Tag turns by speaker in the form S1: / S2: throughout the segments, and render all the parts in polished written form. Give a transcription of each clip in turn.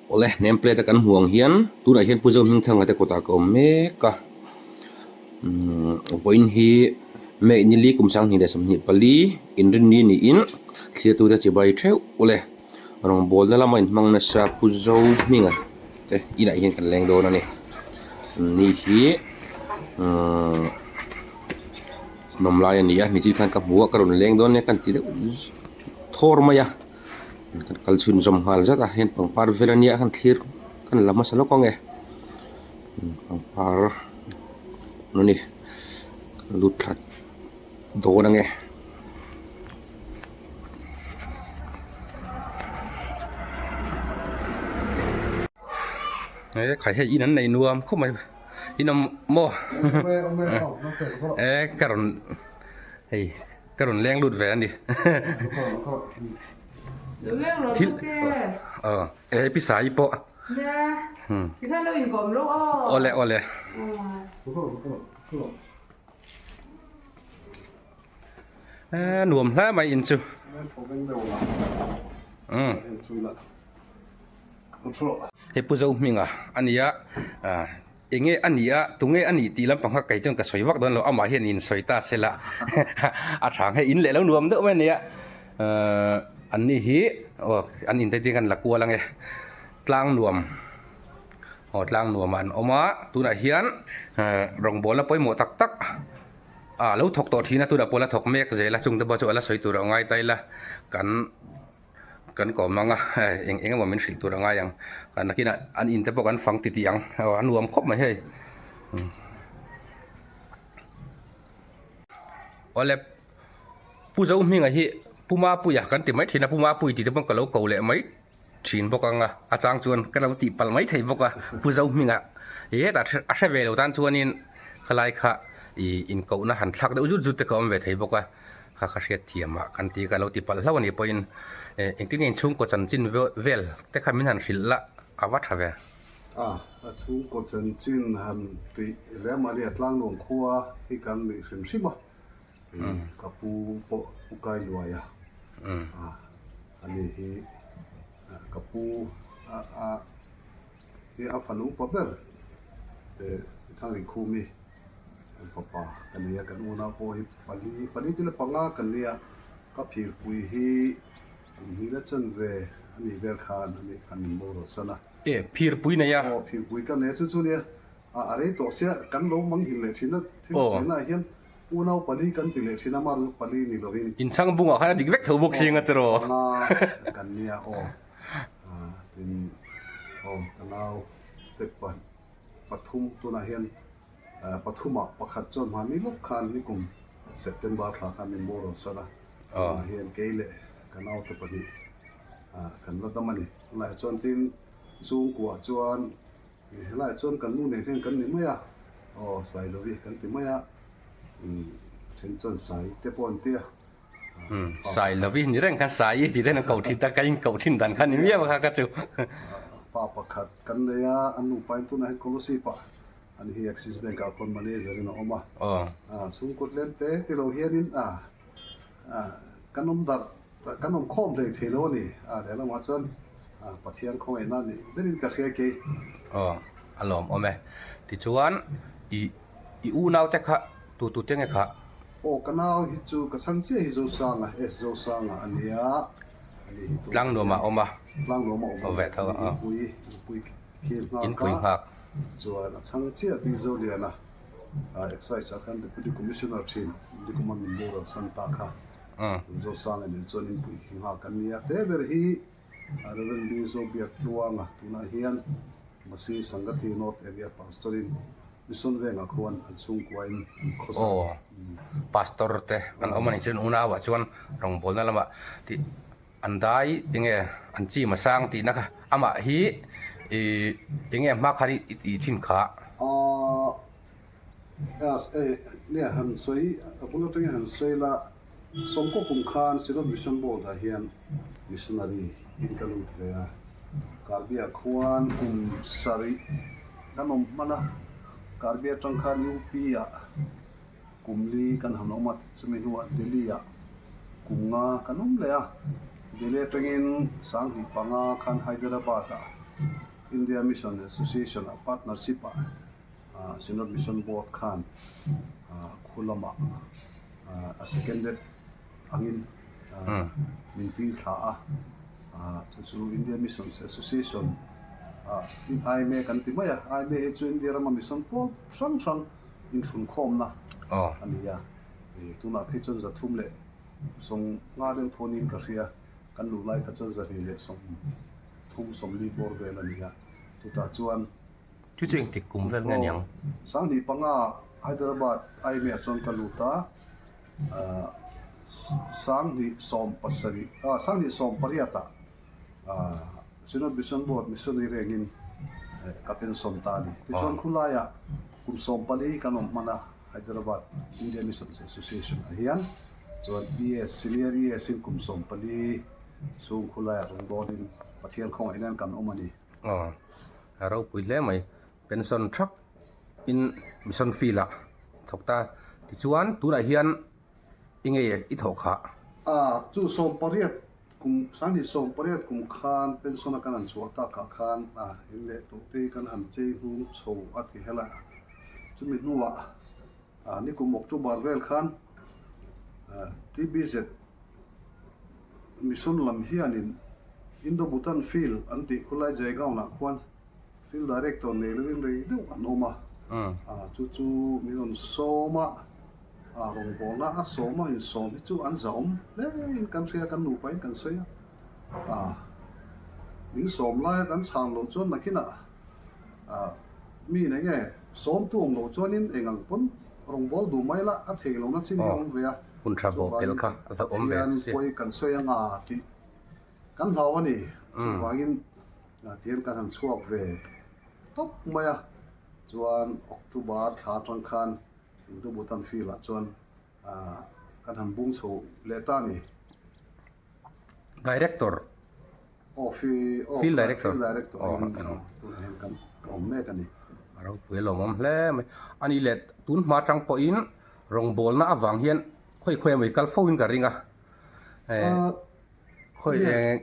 S1: Awle name plate a kan hmuh ang hian tunah hian Pu Zohmingthanga te kawtah ka awm mek a umm vawiin hi May nili kum 2024 inrinni niin thliatute chibai theuh awle rawngbawlna lama inhmang nasa Pu Zohminga te inah hian kan leng dawn a ni ni hi umm nawm lai a ni a nichil khan ka hmu a ka rawn leng dawn nia ka ti deuh thawr mai a. Kan kal chhunzawm nghal zat a heng pangpar vel ania khan thlir kan la hmasa lawk ang e pangpar a ni kan lut thla dawn ang e. E khai hei in an nei nuam khawp mai in awm maw e ka rawn hei. Ka rawn leng lut ve a ni. Thil aw e pi sai pawh. Awle awle. A nuam hle mai in chu. Hei Pu Zohminga a nia Enge a nih a, tunge a nih tih lampang kha kei chuan ka sawi vak dawn lo, amah hian in sawi ta sela a tha ang hei in leh lo nuam deuh mai a nia, an ni hi aw an in te kan la kual ang e, tlang nuam aw tlang nuam ah an awm a, tunah hian rawngbawlna pawimawh tak tak a lo thawk tawh thin a, tunah pawh la thawk mek zel a, chungte pawh chu a la sawi tur a ngai ta ila kan. Kan kawm ang a, eng eng emaw min hrilh tur a ngai ang. Nakinah an in te pawh kan fang titih ang, a nuam khawp mai hei. Awle Pu Zohminga hi Pu Mapuia kan ti mai thin a, Pu Mapui tih te pawh ka lo ko leh mai thin bawk ang a, a chang chuan ka lo tih palh mai thei bawk a, Pu Zohminga hetah a hre ve lo tan chuanin khalai kha ih inkohna han thlak deuh zut zut te kha a awm ve thei bawk a. Kha ka hriat thiam ah kan ti ka lo ti palh hlauh a nih pawhin eh engtin nge inchhungkaw chanchin vel te kha min han hrilh la a va tha ve.
S2: A, a chhungkaw chanchin han tih lem a nia Tlangnuam khua hi kan nih hrim hrim a, ka pu pawh Pu Kailuai a, a ni hi ka pu a a hi a fanu upa ber Thangrikhumi. Kan fapa ka nei a, kan unau pawh hi pali, pali tila panga kan nei a, ka phirpui hi kum hnih la chan ve a nih vel khan a nih khan min boral san a.
S1: E, phirpui nei a?
S2: Aw, phirpui ka nei a, chu chu nia, a rei tawh sia, kan lo mang hil leh thin a, thil hriatnaah hian unau pali kan ti leh thin a, mahni pali ni lovin.
S1: Inchhang bungah khan a dik vek tho bawk si anga tiraw?
S2: Panga kan nia aw, tin aw ka nau te pathum tunah hian Pathumah pakhat chuan hmani lawk khan nikum September thla khan min boral san a, tunah hian kei leh ka naute pahnih kan la dam a ni. Tunah chuan tin chhungkuah chuan helaiah chuan kan nu nen hian kan ni mai a, aw Sailovi kan ti mai a, then chuan Sai te pawh an ti a.
S1: Sailovi ni reng khan Sai tih te hian an koh thin ta, ka inkoh thin dan kha ni miau a kha ka chu.
S2: Pa pakhat kan nei a, an nupa in tunah hian Kolasib ah An hi Axis Bank ah khawn manager in a awm a. Chhungkaw tlem te ti lo hianin kan awm darh, kan awm khawm hlei thei lo a ni. Lehlamah chuan Pathian khawngaihna a nih berin ka hria kei.
S1: Aw, a lawmawm e. Tichuan i i unau te kha tu tu te nge kha?
S2: Aw, ka nau hi chu ka chhang chiah hi Zosanga, S Zosanga a nia. Ani hi tunah hian
S1: Tlangnuamah a awm a.
S2: Tlangnuamah a awm a.
S1: Aw ve tho a.
S2: Inpui, inpui khel nghak a.
S1: Inpui nghak.
S2: Chuan a chhang chiah tih Zoliana Excise ah khan Deputy Commissioner thin Dikuma min boral san ta kha Zosanga nen chuan inpui khi nghak an ni a. Te ber hi Rev. B. Zobiak Tluanga tunah hian Masi Sangati North Area Pastor in Mission Vengah khuan an chhungkua in an khawsa.
S1: Aw, Pastor te an awm a nih chuan unauah chuan rawngbawlna lamah tih An dai enge an chi masang tihna kha amah hi ih enge hma khan i tih thin kha.
S2: Aaa nia han sawi a bul atangin han sawi la sawmkaw kum khan Synod Mission Board ah hian missionary in ka lut ve a Karbi ah khuan kum sarih kan awm hman a Karbi atang khan UP ah Kum li kan han awm a, chumi hnuah Delhi ah kum nga kan awm leh a. Delhi atangin 2005 khan Hyderabad ah India Mission Association ah partnership ah Synod Mission Board khan khu lamah a seconded angin min tir thla a, chu chu India Missions Association ah IMA kan ti mai a, IMA hi chu India rama mission pawl hrang hrang inthlunkhawmna a ni a, tunah phei chuan 300 leh 50 deuh thawnin ka hria, kan luh lai kha chuan 230 40 bawr vel a ni a, chutah chuan.
S1: Chu chu engtik kum vel nge niang?
S2: 2005 Hyderabad IMA ah chuan ka lut a, 2017 ah 2018 ah Synod Mission Board Missionary rengin ka pension ta a ni. Tichuan khulaiah kum 14 kan awm hman a Hyderabad India Missions Association ah hian chuan ES Senior ES in kum 14 chhung khulaiah rawn dawnin Pathian khawngaih nan kan awm a ni.
S1: Aw, a ropui hle mai. Pension thak in mission field ah thawk ta. Tichuan tunah hian i ngei i thawh khah.
S2: A, chu 18 kum, 2018 kum khan pension a kan han chhuah takah khan a in leh tawh te hi kan han chei hnung chho a ti hel a. Chumi hnuah a nikum October vel khan TBZ mission lam hianin Indo-Bhutan Field an tih khulai Jaigaon ah khuan Field Director nei lovin rei deuh an awm a, chu chu min rawn sawm a, rawngbawlna a sawm a insawm hi chu an zahawm hle in kan hria kan nupa in kan sawi a, min sawm laia kan chhan loh chuan nakinah mi eng nge sawm tu awm loh chuanin eng ang pawn rawngbâwl duh mai la a thei lohna chin hi a awm ve a, chuvangin Pathian pawi kan sawi anga tih Kan hlau a ni. Chuvangin tihian kan han chhuak ve tawp mai a. Chuan October thla atang khan Indo-Bhutan field ah chuan kan han bung chho leh ta a ni.
S1: Director.
S2: Aw, field director. Field director in tunah hian kan awm mek a ni.
S1: A ropui a lawmawm hle mai. A nih leh tun hma atang pawhin rawngbawlna avang hian khawi khawi emaw i kal fo in ka ring a. Khawi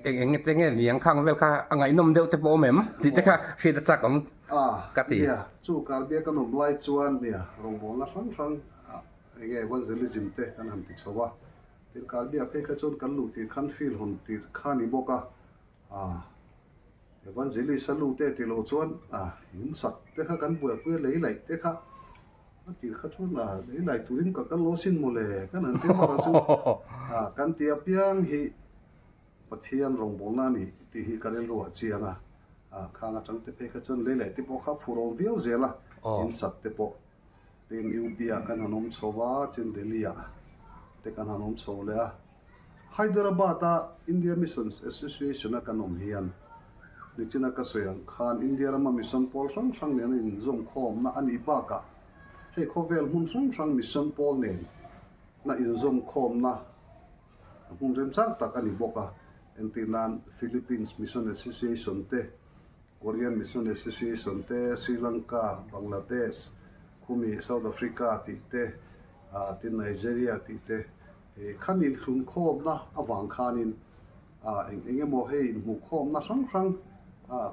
S1: eng eng te nge niang khang vel kha a ngaihnawm deuh te pawh awm em tih te kha hriat a chak awm ka ti.
S2: Nia, chu Karbiak kan awm lai chuan nia rawngbawlna hrang hrang eng nge evangelism te kan han ti chho a, tin Karbiak phei kha chuan kan luh tir khan field hawn tir kha ni bawk a, evangelist a lut e ti lo chuan in sak te kha kan buaipui a lei laih te kha a tir kha chuan lei lai turin ka kal lo sin mawle kan han ti bawk a chu kan ti apiang hi Pathian rawngbawlna a ni tih hi ka rilru ah chiang a, khang atang te phei kha chuan lei laih te pawh kha phur awm viau zel a, in sak te pawh tin UP ah kan han awm chho a, tin Delhi ah te kan han awm chho leh a. Hyderabad-a India Missions Association-a kan awm hian nichina ka sawi ang khan India rama mission pawl hrang hrang nena inzawmkhawmna a nih bakah hei khawvel hmun hrang hrang mission pawl nen na inzawmkhawmna hmun remchang tak a ni bawk a. Entir nan Philippines Mission Association te, Korean Mission Association te, Sri Lanka, Bangladesh, khumi South Africa tih te, tin Nigeria tih te, Khan inthlunkhawmna avang khanin eng eng emaw hei inhmuhkhawmna hrang hrang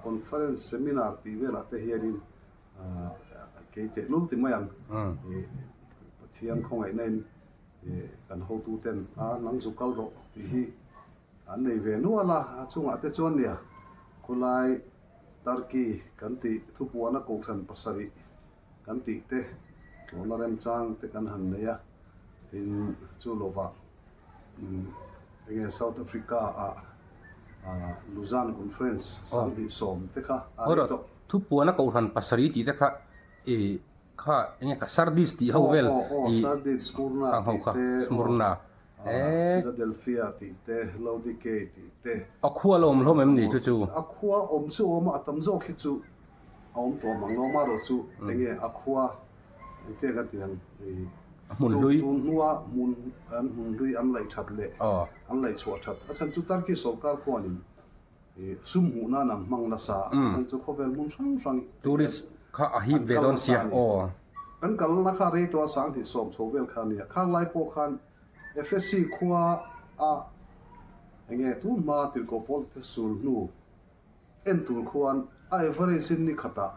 S2: conference, seminar tih velah te hianin kei tehlul ti mai ang. Pathian khawngaihna in kan hotuten a nang zu kal rawh tih hi an nei ve nual a, a chungah te chuan nia khulai Turkey kan tih thupuana kohhran pasarih kan tih te tlawhna remchang te kan han nei a, tin chu lovah enge South Africa ah Lausanne Conference 2010 te kha a ni tawh.
S1: Thupuana kohhran pasarih tih te kha i kha enge kha Sardis tih ho vel
S2: i Sardis, Smurna tih te,
S1: Smurna
S2: Philadelphia tih te, Laodikei tih te.
S1: A khua la awm hlawm em ni chu chu?
S2: A khua awm chu awm a, a tam zawk hi chu a awm tawh mang lo amaherawh chu enge a khua engtiang kan tih ang i
S1: hmun hlui
S2: tun hnua hmun an hmun hlui an laih that leh an laih chhuah that a chhan chu Turkey sorkar khuanin i sum hmuh nan an hmang nasa a chhan chu khawvel hmun hrang hrang
S1: tourist kha a hip ve dawn sia aw
S2: kan kalna kha rei tawh a 2010 chho vel kha ania khang lai pawh khan Efesi khua a enge tun hma tirhkoh pawl te sul hnu. En tur khuan a average in ni khatah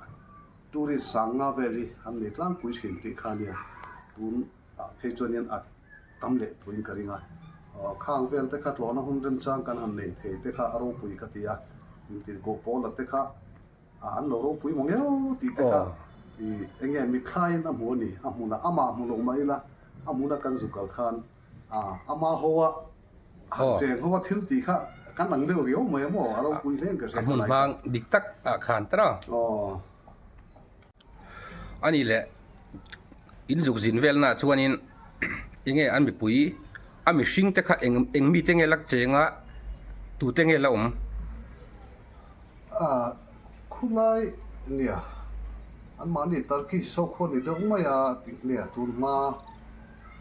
S2: tourist sanga vel hi an nei tlangpui thin tih kha ania, tun ah phei chuan hian a tam leh tuin ka ring a, khang vel te kha tlawhna hun remchang kan han nei thei te kha a ropui ka ti a, intirhkoh pawla te kha an lo ropui maw ngeuh tih te kha ih eng nge mithlaiin a hmu a ni, a hmunah amah hmu lo mah ila a hmuna kan zu kal khan Ama ho a han cheng ho a thil tih kha kan ang deuh riau mai a maw a ropui hle in ka hria
S1: A hmun hmang dik tak ah khan ta a.
S2: Aw.
S1: A nih leh in zuk zin vel naah chuanin enge an mipui a mihring te kha eng eng mite nge lak cheng a tute nge la awm?
S2: A khulai nia anmahni Turkish ho khuan ni deuh mai a tih nia tun hma.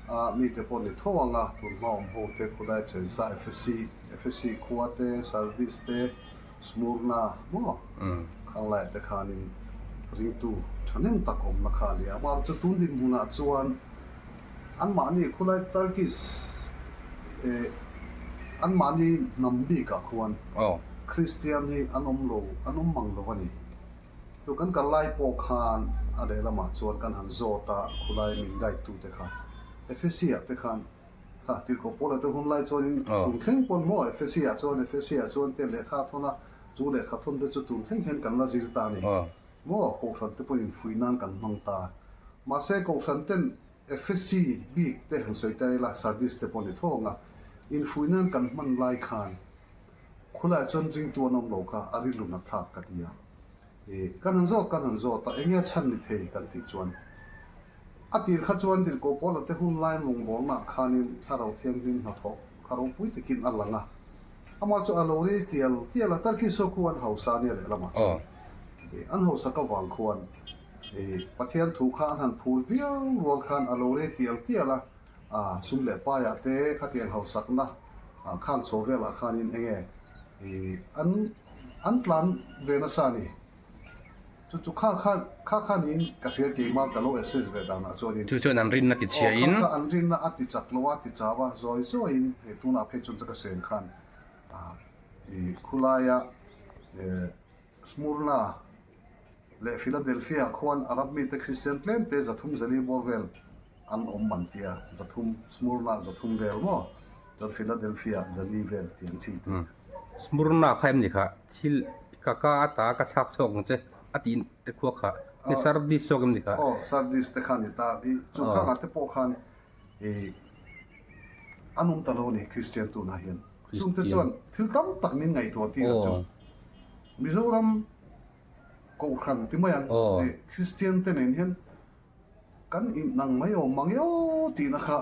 S2: a mite pawh ni tho ang a, tun hma awm ho te khulai chensa Ephesi, Ephesi khua te, Sardis te, Smurna maw khanglaiah te khanin ringtu thahnem tak awmna kha a ni a. Amaherawhchu chu tun dinhmunah chuan anmahni khulai Turkish eh anmahni hnam bikah khuan Kristian hi an awm lo, an awm mang lo a ni. Chu kan kal lai pawh khan a lehlamah chuan kan han zawt a, khulai min guide tu te kha Ephesi ah te khan kha tirhkoh Paula te hun lai chuanin tun thleng pawn maw Ephesi ah chuan Ephesi ah chuan te lehkha a thawn a, chu lehkha thawn te chu tun thleng hian kan la zir ta a ni maw, kohhran te pawhin fuih nan kan hmang ta. Mahse kohhran ten Ephesi bik te han sawi ta ila Sardis te pawh ni tho ang a, infuih nan kan hman lai khan Khulaiah chuan ringtu an awm lo kha a rilru na thlak ka ti a. Ih, kan han zawt kan han zawt a, enge a chhan ni thei kan tih chuan a tir kha chuan Dirhkoh Pawla te hun lai rawngbawlnaah khanin Thlarau Thianghlim hnathawh kha ropui takin a lang a. Amah chu a lo rei tial tial a, Turkish ho khu an hausa a nia lehlamah chuan. Ih, an hausak avang khuan ih Pathian thu kha an han phur viau rual khan a lo rei tial tial a. A sum leh paiah te khatiang hausakna khang chho velah khanin enge ih an an tlan ve nasa a ni. Chu chu kha kha kha kha niin ka hria keimah ka lo assess ve danah chuanin.
S1: Chu chuan an rinna ti chhia in.
S2: Aw kha kha an rinna a ti chak lo a ti chau a zawi zawiin hei tunah phei chuan chu ka sen khan ih khulaia eh Smurna leh Philadelphia khuan Arab mite Kristian tlemte 300 zali bawr vel an awm an ti a, 300, Smurna 300 vel maw, chuan Philadelphia 400 vel tih ang chi te.
S1: Smurna kha em ni kha, thil ka ka ata ka chhak chhuak ang che a tih te khua kha, nge Sardis zawk em ni kha?
S2: Aw, Sardis te kha a ni ta, i chu khangah te pawh khan i an awm ta lo a ni Kristian tunah hian. Chungte chuan thil tam tak min ngaihtuah tir a chu. Mizoram Kohhran ti mai ang eh Kristian te nen hian kan inang mai awm mang eo tihna kha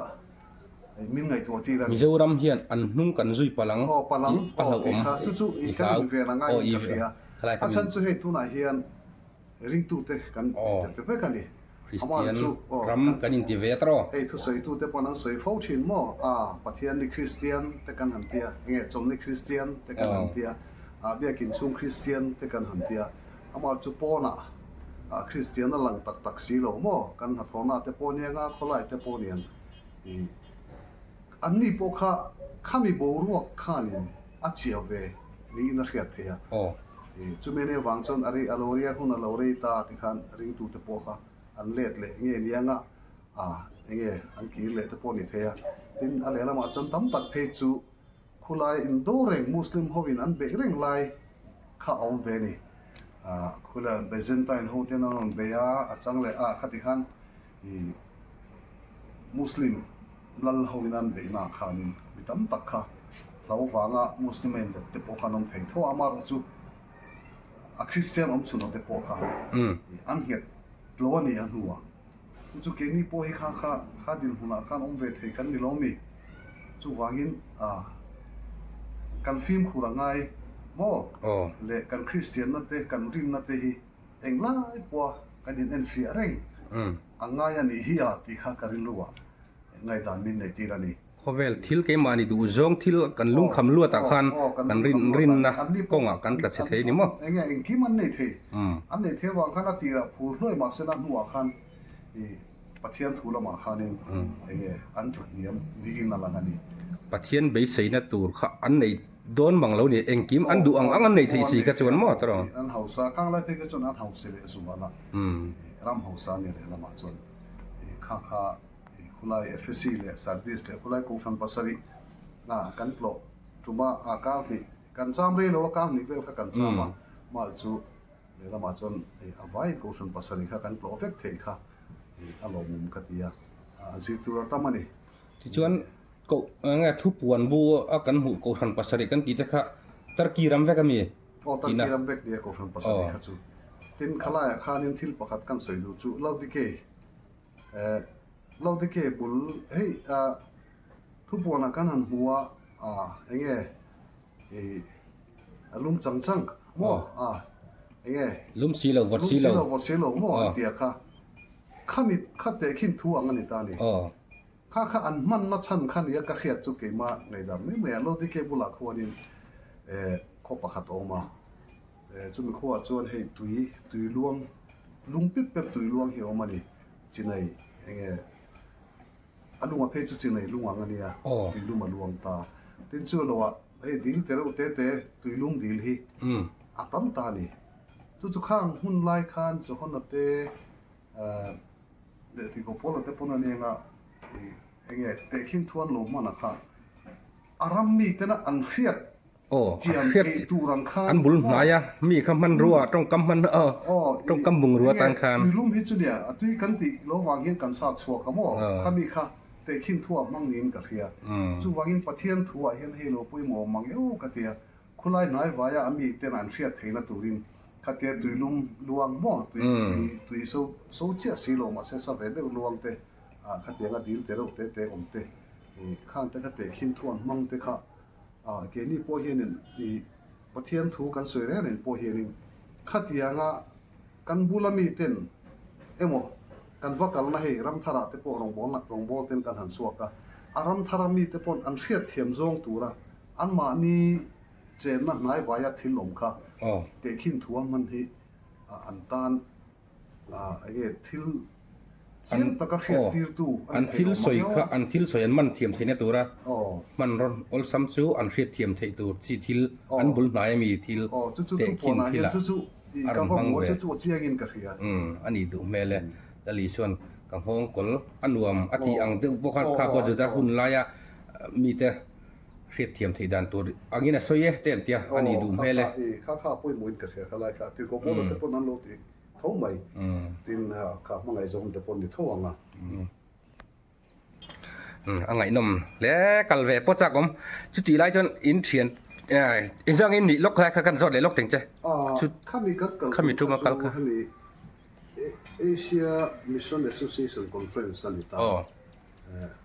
S2: min ngaihtuah tir a ni.
S1: Mizoram hian an hnung kan zui palh ang
S2: Aw palh ang aw tih kha chu chu i kan inven a ngaiin ka hria. A chhan chu hei tunah hian Ringtute kan inti te vek a ni.
S1: Kristian ram kan inti ve ta rawh.
S2: Hei thusawitute pawn an sawi fo thin maw? A, Pathian ni Kristian te kan han tia, enge chawlhni Kristian te kan han tia, a, biakin chhung Kristian te kan han tia. Amah chu pawnah Kristian a lang tak tak si lo maw? Kan hnathawhna te pawh nia nga, khawlai te pawh niang i Anni pawh kha khami boruak khanin a chiah ve niin a hriat theih a. Chumi ania vang chuan a rei a lo ria hun a lo rei ta ti khan ringtute pawh kha an let leh nge nia nga a enge an kir leh te pawh a ni thei a. Tin, a lehlamah chuan tam tak phei chu khulai indo reng Muslim hoin an beih reng lai kha a awm ve a ni. Khulai Byzantine ho ten an rawn bei a, a chang leh a khati khan i Muslim lal hoin an beihna khanin mi tam tak kha hlo vanga Muslim a inlet te pawh kha an awm thei tho a, amaherawhchu a Kristian awm chhun te pawh kha an nghet lo a ni a hnuah. Chu chu keini pawh hi kha kha kha dinhmunah khan awm ve thei kan ni lo mi? Chuvangin kan fimkhur a ngai maw? Leh kan Kristianna te kan rinna te hi Englai pawha kan in enfiah reng a ngai a nih hi a tih kha ka rilru ah ngaihdan min neih tir a ni.
S1: Khawvel thil keimahni duh zawng thil kan lungkham luat ah khan kan rin rinna kawngah kan tla chhe thei a ni maw?
S2: Enge engkim an nei thei, an nei thei avang khan a tirah phur hluai mahse a hnuah khan i Pathian thu lamah khanin enge an tla hniam niin a lang a ni.
S1: Pathian beiseina tur kha an nei. dawn mang lo ni, engkim an duh ang ang an nei thei si kha chuan maw tawrh?
S2: An hausa, khang lai phei kha chuan an hausa leh zual a, ram hausa nia leh lamah chuan kha kha khulai Efesi leh Sardis leh khulai Kohhran pasarih kan tlawh tuma kar hnih kan cham rei lo a, kar hnih vel kha kan cham a, mal chu lehlamah chuan a vai Kohhran pasarih kha kan tlawh vek thei kha a lawmawm ka ti a, a zirtur a tam a ni.
S1: Tichuan koh eng nge thupuan bu a kan hmuh Kohhran pasarih kan tih te kha Turkey ram vek a mi?
S2: Aw Turkey ram vek nia Kohhran pasarih kha chu. Tin khalaiah khanin thil pakhat kan sawi duh chu Laodike eh Laodike bul hei ah thupuanah kan han hmu a ah eng nge ih a lum chang chang maw ah eng nge
S1: Lum si lo vawt si lo.
S2: Lum si lo vawt si lo maw an tia kha khami kha tehkhin thu ang a ni ta a ni. Kha kha an hmanna chhan kha nia ka hriat chu keimah ngaihdam mai mai a, Lodike bulah khuanin eh khaw pakhat a awm a, eh chumi khuaah chuan hei tui tui luang lung pip pep tui luang hi a awm a ni, chinai enge a lunga phei chu chinai lung ang a nia, tui lum a luang ta, tin chu loah hei dil te reuh te te tui lung dil hi a tam ta a ni, chu chu khang hun lai khan Johana te eh. Leh tih ko pawl te pawn a nia nga ih enge tehkhin thuan lo hman a kha a ram mi tena an hriat chian theih tur ang khan
S1: an bul hnai a mi kha hmanrua tawngkam hman aw tawngkam bungrua tan khan
S2: tuilum hi chu nia a tui kan tih lo vang hian kan sat chhuak a maw kha mi kha tehkhin thua hmang niin ka hria chuvangin Pathian thuah hian hei lo pawimawh mang eo ka tia Khulai hnai vaia a mi ten an hriat theihna turin khatia tuilum luang maw tui tui tui so so chiah si lo mahse sa ve deuh luang te ah khatianga dil te reuh te te awm te ih khang te kha tehkhin thu an hmang te kha ah keini pawh hianin ih Pathian thu kan sawi reng reng pawh hianin khatianga kan bula mi ten emaw kan va kalna hei ramthar ah te pawh rawngbawlna rawngbâwl ten kan han chhuak a a ramthar a mi te pawn an hriat thiam zawng tura Anmahni chenna hnai vaia thil awm kha tehkhin thu a hman hi an tan enge thil chiang taka hriattirtu a ni thei lo
S1: An thil sawi kha an thil sawi an man thiam theihna tura hmanraw awlsam chu an hriat thiam theih tur chi thil an bul hnai ami thil tehkhin thilah a rawn hmang ve. A nih duh hmel e. Lali chuan ka nghawng kawl a nuam a tih ang deuh bawk a, kha pawh Juda hun laia mite Hriatthiam theih dan tur angin a sawi e te an tia, a nih duh hmel e.
S2: Kha kha pawimawhin ka hria khalai kha tirhkoh pawla te pawn an lo ti tho mai, tin kha hmangaih zawng te pawn ni tho ang a.
S1: A ngaihnawm hle kal ve pawh chak awm, chutih lai chuan in thian in zawng in nih lawk lai kha kan zawt leh lawk teng che.
S2: Khami kan kal
S1: Khami tuma kal kha.
S2: Hemi Asia Mission Association Conference a ni ta.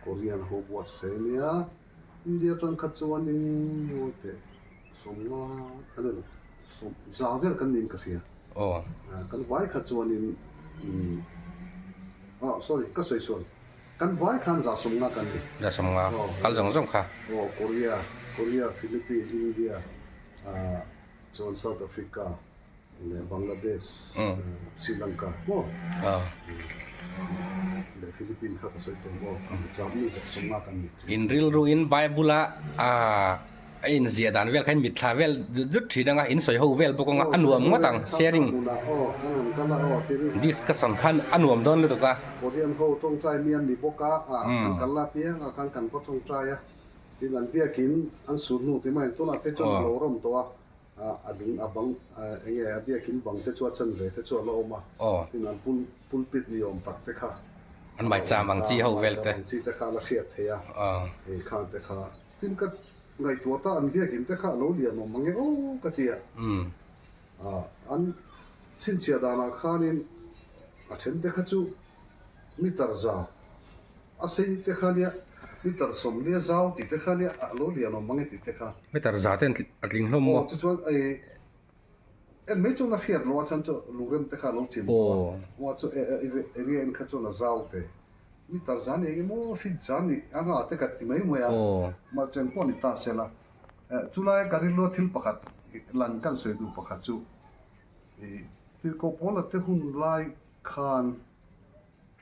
S2: Korean ho buatsaih a nia. India atang kha chuanin ngawi teh sawmnga a ni lo, sawm za vel kan niin ka hria.
S1: Aw.
S2: Kan vai kha chuanin umm ah sorry ka sawi sual, kan vai khan za sawmnga kan ni.
S1: Za sawmnga kal zawng zawng kha.
S2: Aw Korea, Korea, Philippines, India ah chuan South Africa. Leh Bangladesh, Sri Lanka maw leh Philippines kha ka sawi tawh maw Jammu Jaksawmna kan nih chu.
S1: In rilruin Bible a a inziah dan vel kha in mitthla vel zut zut thin anga in sawi ho vel bawk anga a nuam ngawt ang sharing discussion khan a nuam dawn lutuk a.
S2: Korean ho tawngtai mi an ni bawk a, kan kal la piang ah khan kan va tawngtai a, tin an biakin an sur hnu ti mai tunah te chuan a lo rawm tawh a. A lung a bang eng nge a biakin bang te chu a chan ve te chu a la awm a, tin an pul pulpit ni awm tak te kha
S1: an maicham ang chi ho vel te
S2: maicham ang chi te kha a la hriat thei a, hei khang te kha tin ka ngaihtuah ta an biakin te kha a lo lian awm ang e aw ka ti a, an chhinchhiah danah khanin a then te kha chu meter za. A sei te kha nia, meter sawmlia zau tih te kha nia, a lo lian awm mang e tih te kha.
S1: Meter za te a tling hlawm maw?
S2: Aw, chuchuan ei en mai chuan a hriat lo a, chuan chu lungrem te kha a lo chim tawh a, maw chu area en kha chuan a zau ve. Meter za ni eng emaw feet za ni anga te ka ti mai mai a, mah chu engpawh ni ta sela. Chulai ka rilru a thil pakhat lang kan sawi duh pakhat chu ih Tirhkoh Paula te hun lai khan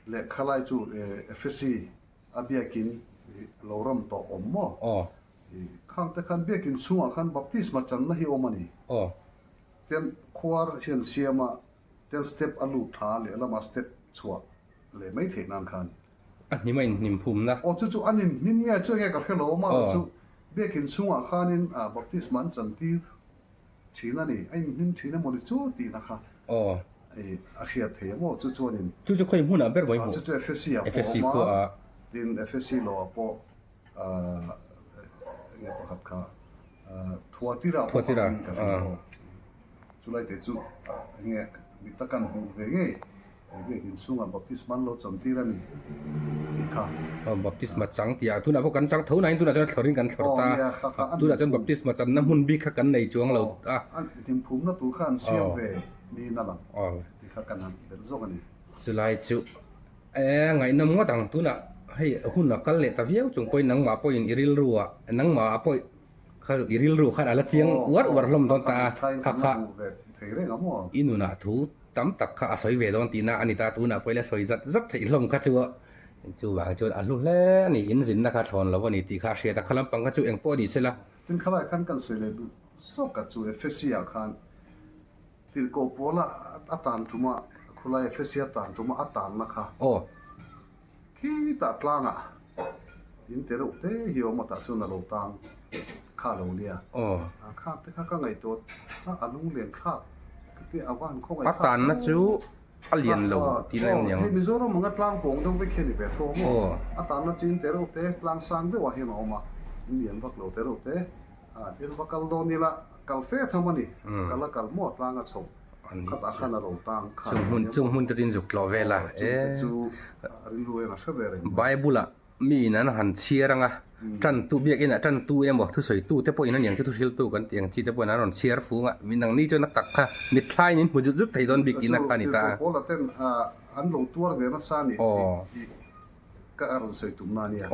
S2: Lehkha lai chu Efesi a biakin lo ram tawh awm maw?
S1: Aw.
S2: Khang te khan biakin chhungah khan baptisma channa hi awm a ni.
S1: Aw.
S2: Ten khuar hian siam a, ten step a lut tha lehlamah step chhuah leh mai theih nan khan.
S1: A hnim a inhnim phumna.
S2: Aw chu chu an inhnim nge chu enge ka hre lo a, mahse chu biakin chhungah khanin baptisma an chantir thin a ni, a inhnim thin emaw ni chu tihna kha
S1: Aw.
S2: a hriat thei ang aw chu chuanin.
S1: Chu chu khawi hmunah ber mawi hmuh?
S2: Chu chu FSC ah pawh a awm a, tin FSC lo ah pawh enge pakhat kha Thuatira pawh a awm in ka hria aw. Chulai te chu enge mi tak an hmuh ve ngei biakin chhungah baptisma an lo chantir a ni tih kha.
S1: Aw baptisma chang tih ah tunah pawh kan chang tho nain tunah chuan thlawrin kan thlawr ta. Tunah chuan baptisma channa hmun bik kha kan nei chuang lo a.
S2: An hlimphumna tur kha an siam ve niin a lang tih kha kan han belh zawk a ni.
S1: Chulai chu E, ngaihnawm ngawt ang. Tunah hei hun a kal leh ta viau chung pawhin nangmah pawhin i rilru ah, nangmah ah pawh kha i rilru khan a la chiang uar uar hlawm dawn ta a, kha kha i nunah thu tam tak kha a sawi ve dawn tihna a ni ta, tunah pawh i la sawi zat zat theih hlawm kha chu a, chuvang chuan a hlu hle a ni, in zinna kha thlawn lo a ni tih kha a hriat a, kha lampang kha chu eng pawh ni sela.
S2: Tin khalai khan kan sawi leh duh zawk a chu Ephesia khan Tirhkoh Paula a tan tuma khulai Ephesia tan tuma a tanna kha
S1: Aw.
S2: Khitah tlangah in te reuh te hi a awm a tah chuan a lo tang kha a lo nia.
S1: Aw.
S2: A khak te kha ka ngaihtuah a a lunglen thlak ka ti a va han khawngaih
S1: A
S2: thlak
S1: tanna chu a lian lo tih na em niang.
S2: Hei Mizoram anga tlang pawng deuh vek hi a ni ve tho a maw?
S1: Aw.
S2: A tanna chu in te reuh te tlang sang deuhah hian a awm a, in lian vak lo te reuh te. A tin va kal dawn ila kal fe tham a ni. Kal a kal maw tlang a chho khatah khan a lo tang kha
S1: Chung hmun chung hmun te chu in zuk tlawh vel a.
S2: Aw chung te chu rilru eng a hre ve reng mai.
S1: Bible ah mi in an han chhiar anga tantu biakin ah tantu emaw thusawi tu te pawhin aniang chu thuhriltu kan tih ang chi te pawhin an rawn chhiar fung a mi nang ni chuan a tak kha mitthlaiin in hmu zut zut thei dawn bik tihna kha a ni ta a.
S2: Chu Paula ten an lo tuar ve nasa a ni tih Ka a rawn sawi tumna a nia.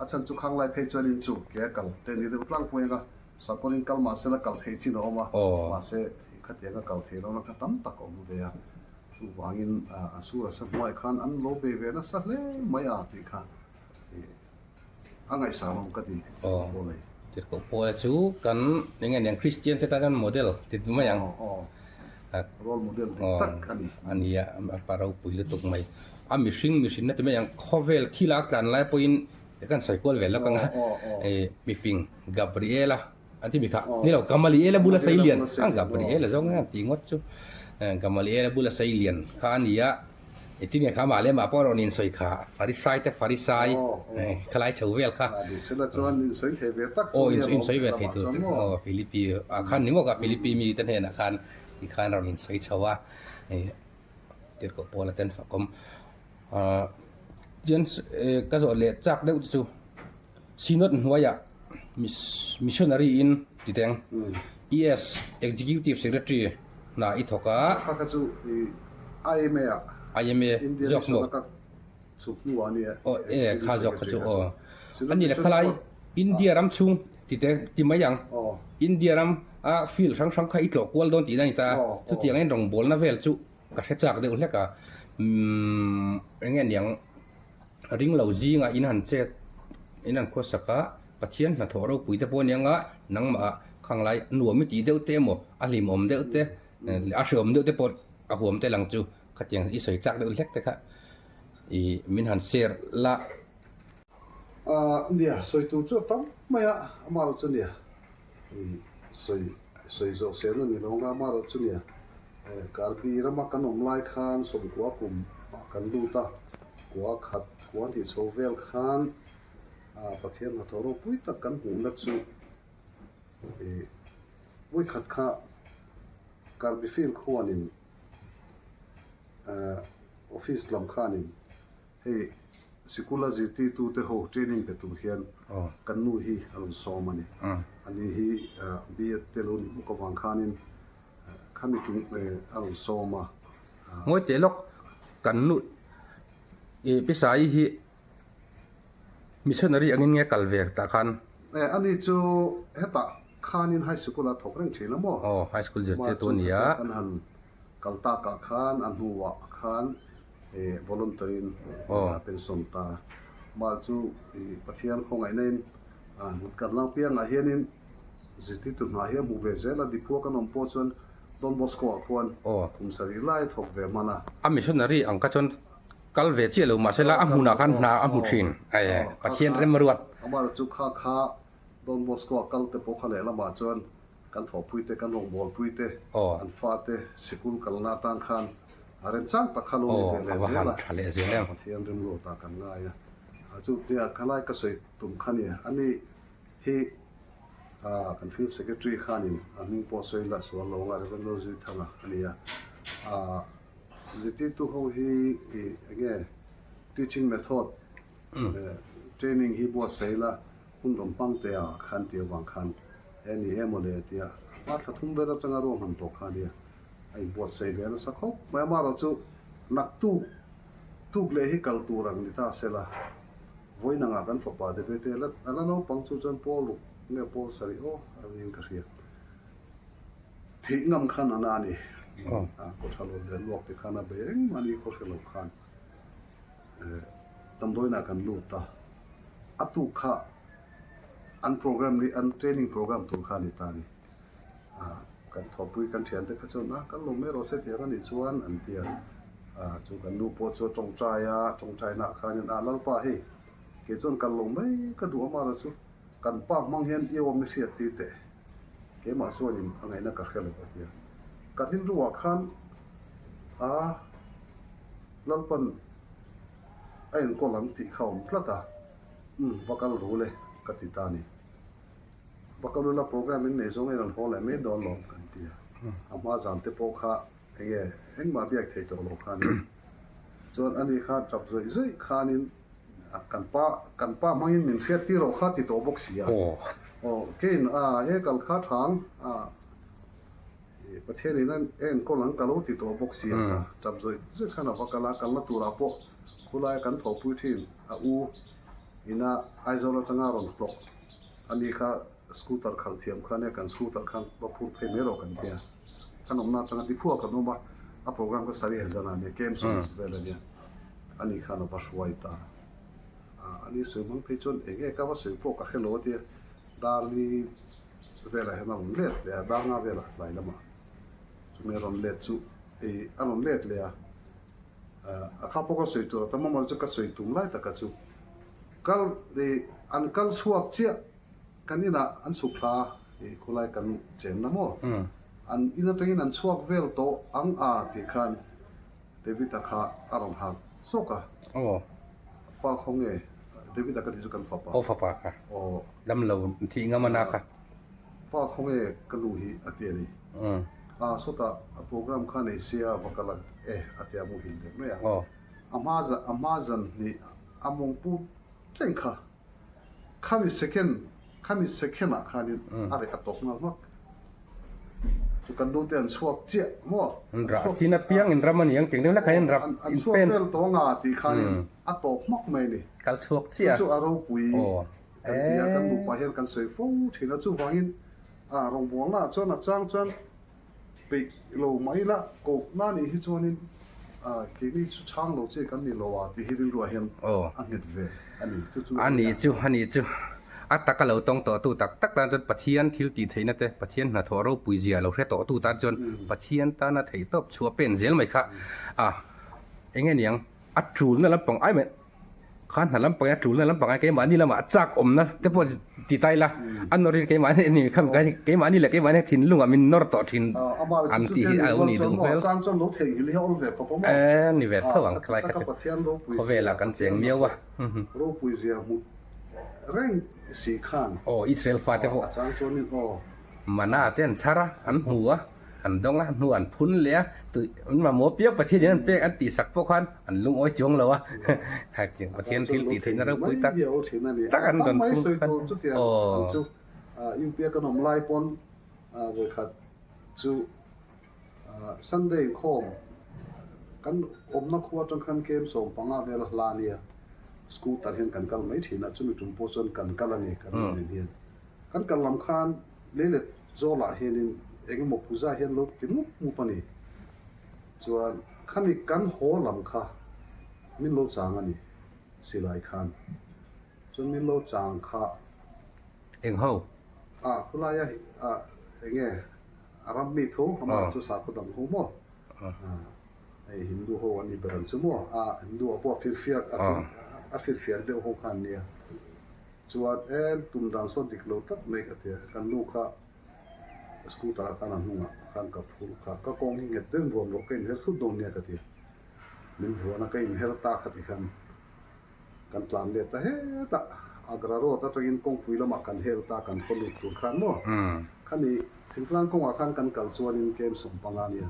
S2: A chhan chu Khanglai phei chuanin chu ke a kal te ni deuh tlangpui anga sakawrin kal mahse la kal thei chin a awm a, mahse khatianga kal thei lohna kha tam tak a awm ve a. Chuvangin a sur a sa hnuaiah khan an lo bei ve nasa hle mai a tih kha a ngaihsan awm ka ti Paul ei.
S1: Tirhkoh Paula chu kan eng nge niang Kristian te tan chuan model ti mai ang.
S2: Role model dik tak a ni.
S1: A nia, a pa ropui lutuk mai. A mihring mihrinna ti mai ang, khawvel thil a tlan lai pawhin kan sawi kual ve lawk ang a, mifing Gabriela an ti mi kha, ni lo Gamaliela bula sei lian, ang Gabriela zawng nge an ti ngawt chu, Gamaliela bula sei lian kha a ni a, engtin nge kha amah leh amah pawh a rawn insawi kha, Farisai te Farisai khalai chho vel kha. Aw insawi ve thei tur aw Philippi ah khan ni maw ka Philippi mi te hnenah khan tikhan a rawn insawi chho a. Tirhkoh Paula ten fakawm ah chuan ka zawh leh chak deuh te chu Synod hnuaiah missionary in ti teng ES Executive Secretary hna i thawk a.
S2: Kha kha chu IMA ah
S1: IMA
S2: Indian
S1: zawk maw?
S2: Mission a ka chhuk hnu ah nia
S1: Aw e kha zawk kha chu aw. A ni le khalai India ram chhung ti te ti mai ang. India ram a field hrang hrang kha i tlawh kual dawn tihna a ni ta a. Chutiang in rawngbawlna vel chu ka hre chak deuh hlek a. Umm eng nge niang ring lo zingah in han chet in han khawsak a, Pathian hnathawh ropui te pawh aniang a, nangmah ah khanglai nuam i tih deuh te emaw a hlimawm deuh te a hreawm deuh te pawh a huam tel ang chu khatiang i sawi chak deuh hlek te kha i min han share la.
S2: Ahh nia, sawi tur chu a tam mai a, amah erawh chu nia i sawi sawi zawh sel a ni lo anga amah erawh chu nia Karbi rama kan awm lai khan sawmkua kum ah kan lut a, kua khat kua hnih chho vel khan ah Pathian hnathawh ropui tak kan hmuhna chu i vawikhat kha Karbi field khuanin ah office lam khanin Hei sikula zirtirtute ho training pe tur hian kan nu hi a rawn sawm a ni. Ani hi B.Ed te lo nih bawk avang khanin khami tum a rawn sawm a.
S1: Ngawi teh lawk, kan nu i Pi Saii hi missionary angin nge kal ve tah khan?
S2: Ani chu hetah khanin high school a thawk reng thin a maw?
S1: Aw, high school zirtirtu a ni a.
S2: Kan han kal takah khan a hnuah khan Voluntary in a pension ta. Mah chu Pathian khawngaihna in Kan lang piangah hianin zirtirtu hna hi a hmu ve zel a, Dipua kan awm pawh chuan Don Bosco ah khuan kum sarih lai a thawk ve hman a.
S1: A missionary ang kha chuan kal ve chiah lo mahse la a hmunah khan hna a hmu thin. Pathian rem a ruat.
S2: Amaherawhchu chu kha kha Don Bosco a kal te pawh kha lehlamah chuan kan thawhpui te, kan rawngbawlpui te, an fate sikul kalna atan khan a remchang tak kha lo ni ve leh zel a, Pathian rimruatah kan ngai a. Chu tia khalai ka sawi tum kha ni, ani hi kan Field Secretary khanin a hming pawh sawi la sual lo anga Rev. Lalzuithanga a ni a. Zirtirtu ho hi enge teaching method training hi buatsaih la hun rawn hmang teh a khan tih avang khan he ni em aw le tia hma thla thum vel atanga ruahman tawh kha nia a inbuatsaih ve nasa khawp mai. Amaherawhchu naktuk tuk leh hi kal tur ang ni ta sela vawiin angah kan fapa te ve te a la naupang chu chuan pawl ruk nge pawl sarih aw a ringin ka hria. Theih ngam khan a na a ni. Kawtha lawt leh luak te khan a bei engmah ni khaw hre lo khan. Damdawiinah kan lut a, a tuk kha an program ni an training program tur kha a ni ta a ni. Kan thawhpui kan thiante kha chuan a kan lo mai rawh se tiang a nih chuan an ti a, chu kan nu pawh chu a tawngtai a, tawngtainaah khanin a Lalpa hei kei chuan kal lo mai ka duh a mara chu kan pa hmang hian i awm i hriat tir teh keimah chuanin a ngaihna ka hre lo a ti a, ka rilruah khan a. Lalpan a enkawl ang tih kha awm tlat a, umm va kal ru le ka ti ta a ni. Va kal ula program in nei zawng in rawn haw leh mai dawn lawm kan ti a, a hma zan te pawh kha enge engmah biak thei tawh lo kha a ni. Chuan ani kha tap zawih zawih khanin kan pa kan pa hmangin min hriat tir rawh kha ti tawh bawk si a. Aw keiin a e kal kha thang a. Pathianin a enkawl ang ka lo ti tawh bawk si a ka tap zawih zawih khan a va kal a, kalna turah pawh khulaia kan thawhpui thin a u ina Aizawl atanga rawn hlawk a ni kha scooter khalh thiam kha ania kan scooter khan va phur phei mai rawh kan tia kan awmna atanga Diphua kan awm a, a program kha Sari Hazana ania KMC vel ania ani khan a va hruai ta a, ani sawi hmang phei chuan eng nge ka va sawi pawh ka hre lo a tia Darli velah hian a rawn let leh a, Danga velah tlai lamah chumi a rawn let chu ei a rawn let leh a, a kha pawh ka sawi tur a tam amaw chu ka sawi tum lai taka chu kal ei an kal chhuak chiah kan inah an chhuk thla a, ei khawlai kan chenna maw an in atangin an chhuak vel tawh ang a tih khan David-a kha a rawn harh zawk a.
S1: Aw.
S2: Pa khaw nge? David-a ka tih chu kan fapa.
S1: Aw fapa kha.
S2: Aw.
S1: Dam lo thih ngam a na kha.
S2: Pa khaw nge ka nu hi a ti a ni. A sawtah a program kha nei sia va kal a e a ti a muhil leh mai a.
S1: Aw.
S2: A hma zan a hma zan hnih a mawng put tleng kha. Khami second khami second ah khanin a reh a tawp nghal hmak. Chu kan nu te an chhuak chiah maw?
S1: An rah chin apiang in ram a ni ang tih deuh hlek khan in rap
S2: An chhuak vel tawng a tih khanin a tawp hmak mai a ni.
S1: Kal chhuak chiah.
S2: Chu chu a ropui kan ti a, kan nupa hian kan sawi fo thin a, chuvangin a rawngbawlna ah chuan a chang chuan Peih lo mai la, kohna nih hi chuanin keini chu chhang lo che kan ni lo a tih hi rilruah hian a nghet ve a ni. Chu chu
S1: a ni chu, a ni chu. A taka lo tawng tawhtu tak tak tan chuan Pathian thil tih theihna te, Pathian hnathawh ropui zia lo hre tawhtu tan chuan Pathian tana theihtawp chhuah pen zel mai kha a eng nge niang a tulna lampang ai mai. Kha hna lampang a tulna lampang a keimahni lamah chak awmna te pawh ti ta ila a nawrin keimahni a ni kha keimahni leh keimahni thinlungah min nawr tawh thin an tih hi a lo ni duh hmel e ni ve tho ang khalai kha chu khawvelah kan cheng miau a aw Israel fate pawh mana te an chhar a an hmu a. An dawng a, hnu an phun leh a, tui an mamawh piang Pathian in an pek an tih sak pawh khan an lungawi chuang lo a, hetiang Pathian thil tih theihna ropui tak tak an rawn phung khan aw.
S2: UPA kan awm lai pawn vawikhat chu Sunday inkhawm kan awmna khua atang khan kem 15 vel a hla a nia, scooter hian kan kal mai thin a, chumi tum pawh chuan kan kal a ni kan nen hian. Kan kal lam khan leilet Zawlah hianin eng emaw puja hian lo ti mup mup a ni. Chuan khami kan haw lam kha min lo chang a ni silai khan. Chuan min lo chang kha.
S1: Eng ho?
S2: A khulaia eng nge a ram mi tho amah chu sakhaw dang ho maw? Hei Hindu ho an ni ber ang chu maw? A Hindu ah pawh a firfiak a firfiak deuh ho kha an nia. Chuan e tum dan sawn dik lo tak mai ka tia kan nu kha scooter ah khan a hnungah khan ka phur kha ka kawng hi nghet deuhin vuan rawh ka inher thut dawn nia ka tia. Min vuan a ka inher ta kha ti khan Kan tlan let ta hetah Agra road atangin kawngpui lamah kan hel ta kan khaw lut tur khan maw? Khami thingtlang kawngah khan kan kal chuanin kem 15 nia,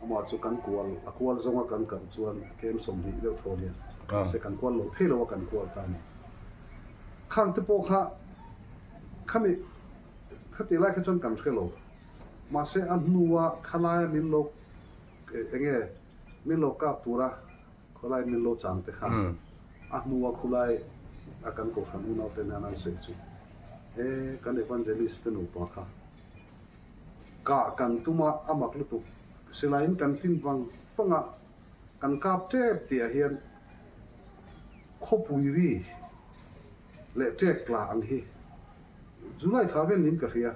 S2: amah chu kan kual a kual zawnga kan kal chuan kem 20 deuh thaw nia, mahse kan kual lo thei lo a kan kual ta a ni. Khang te pawh kha khami khatih lai kha chuan kan hre lo, mahse a hnua khalaia min lo enge min lo kap tura Khawlai min lo chang te khan a hnua khulai a kan kohhran unau te hian an sawi chu e kan evangelist te nupa kha kah kan tum a, a mak lutuk silaiin kan tin vang vang a, kan kap tep tih ah hian khawpui ri leh tek tla ang hi July thla vel niin ka hria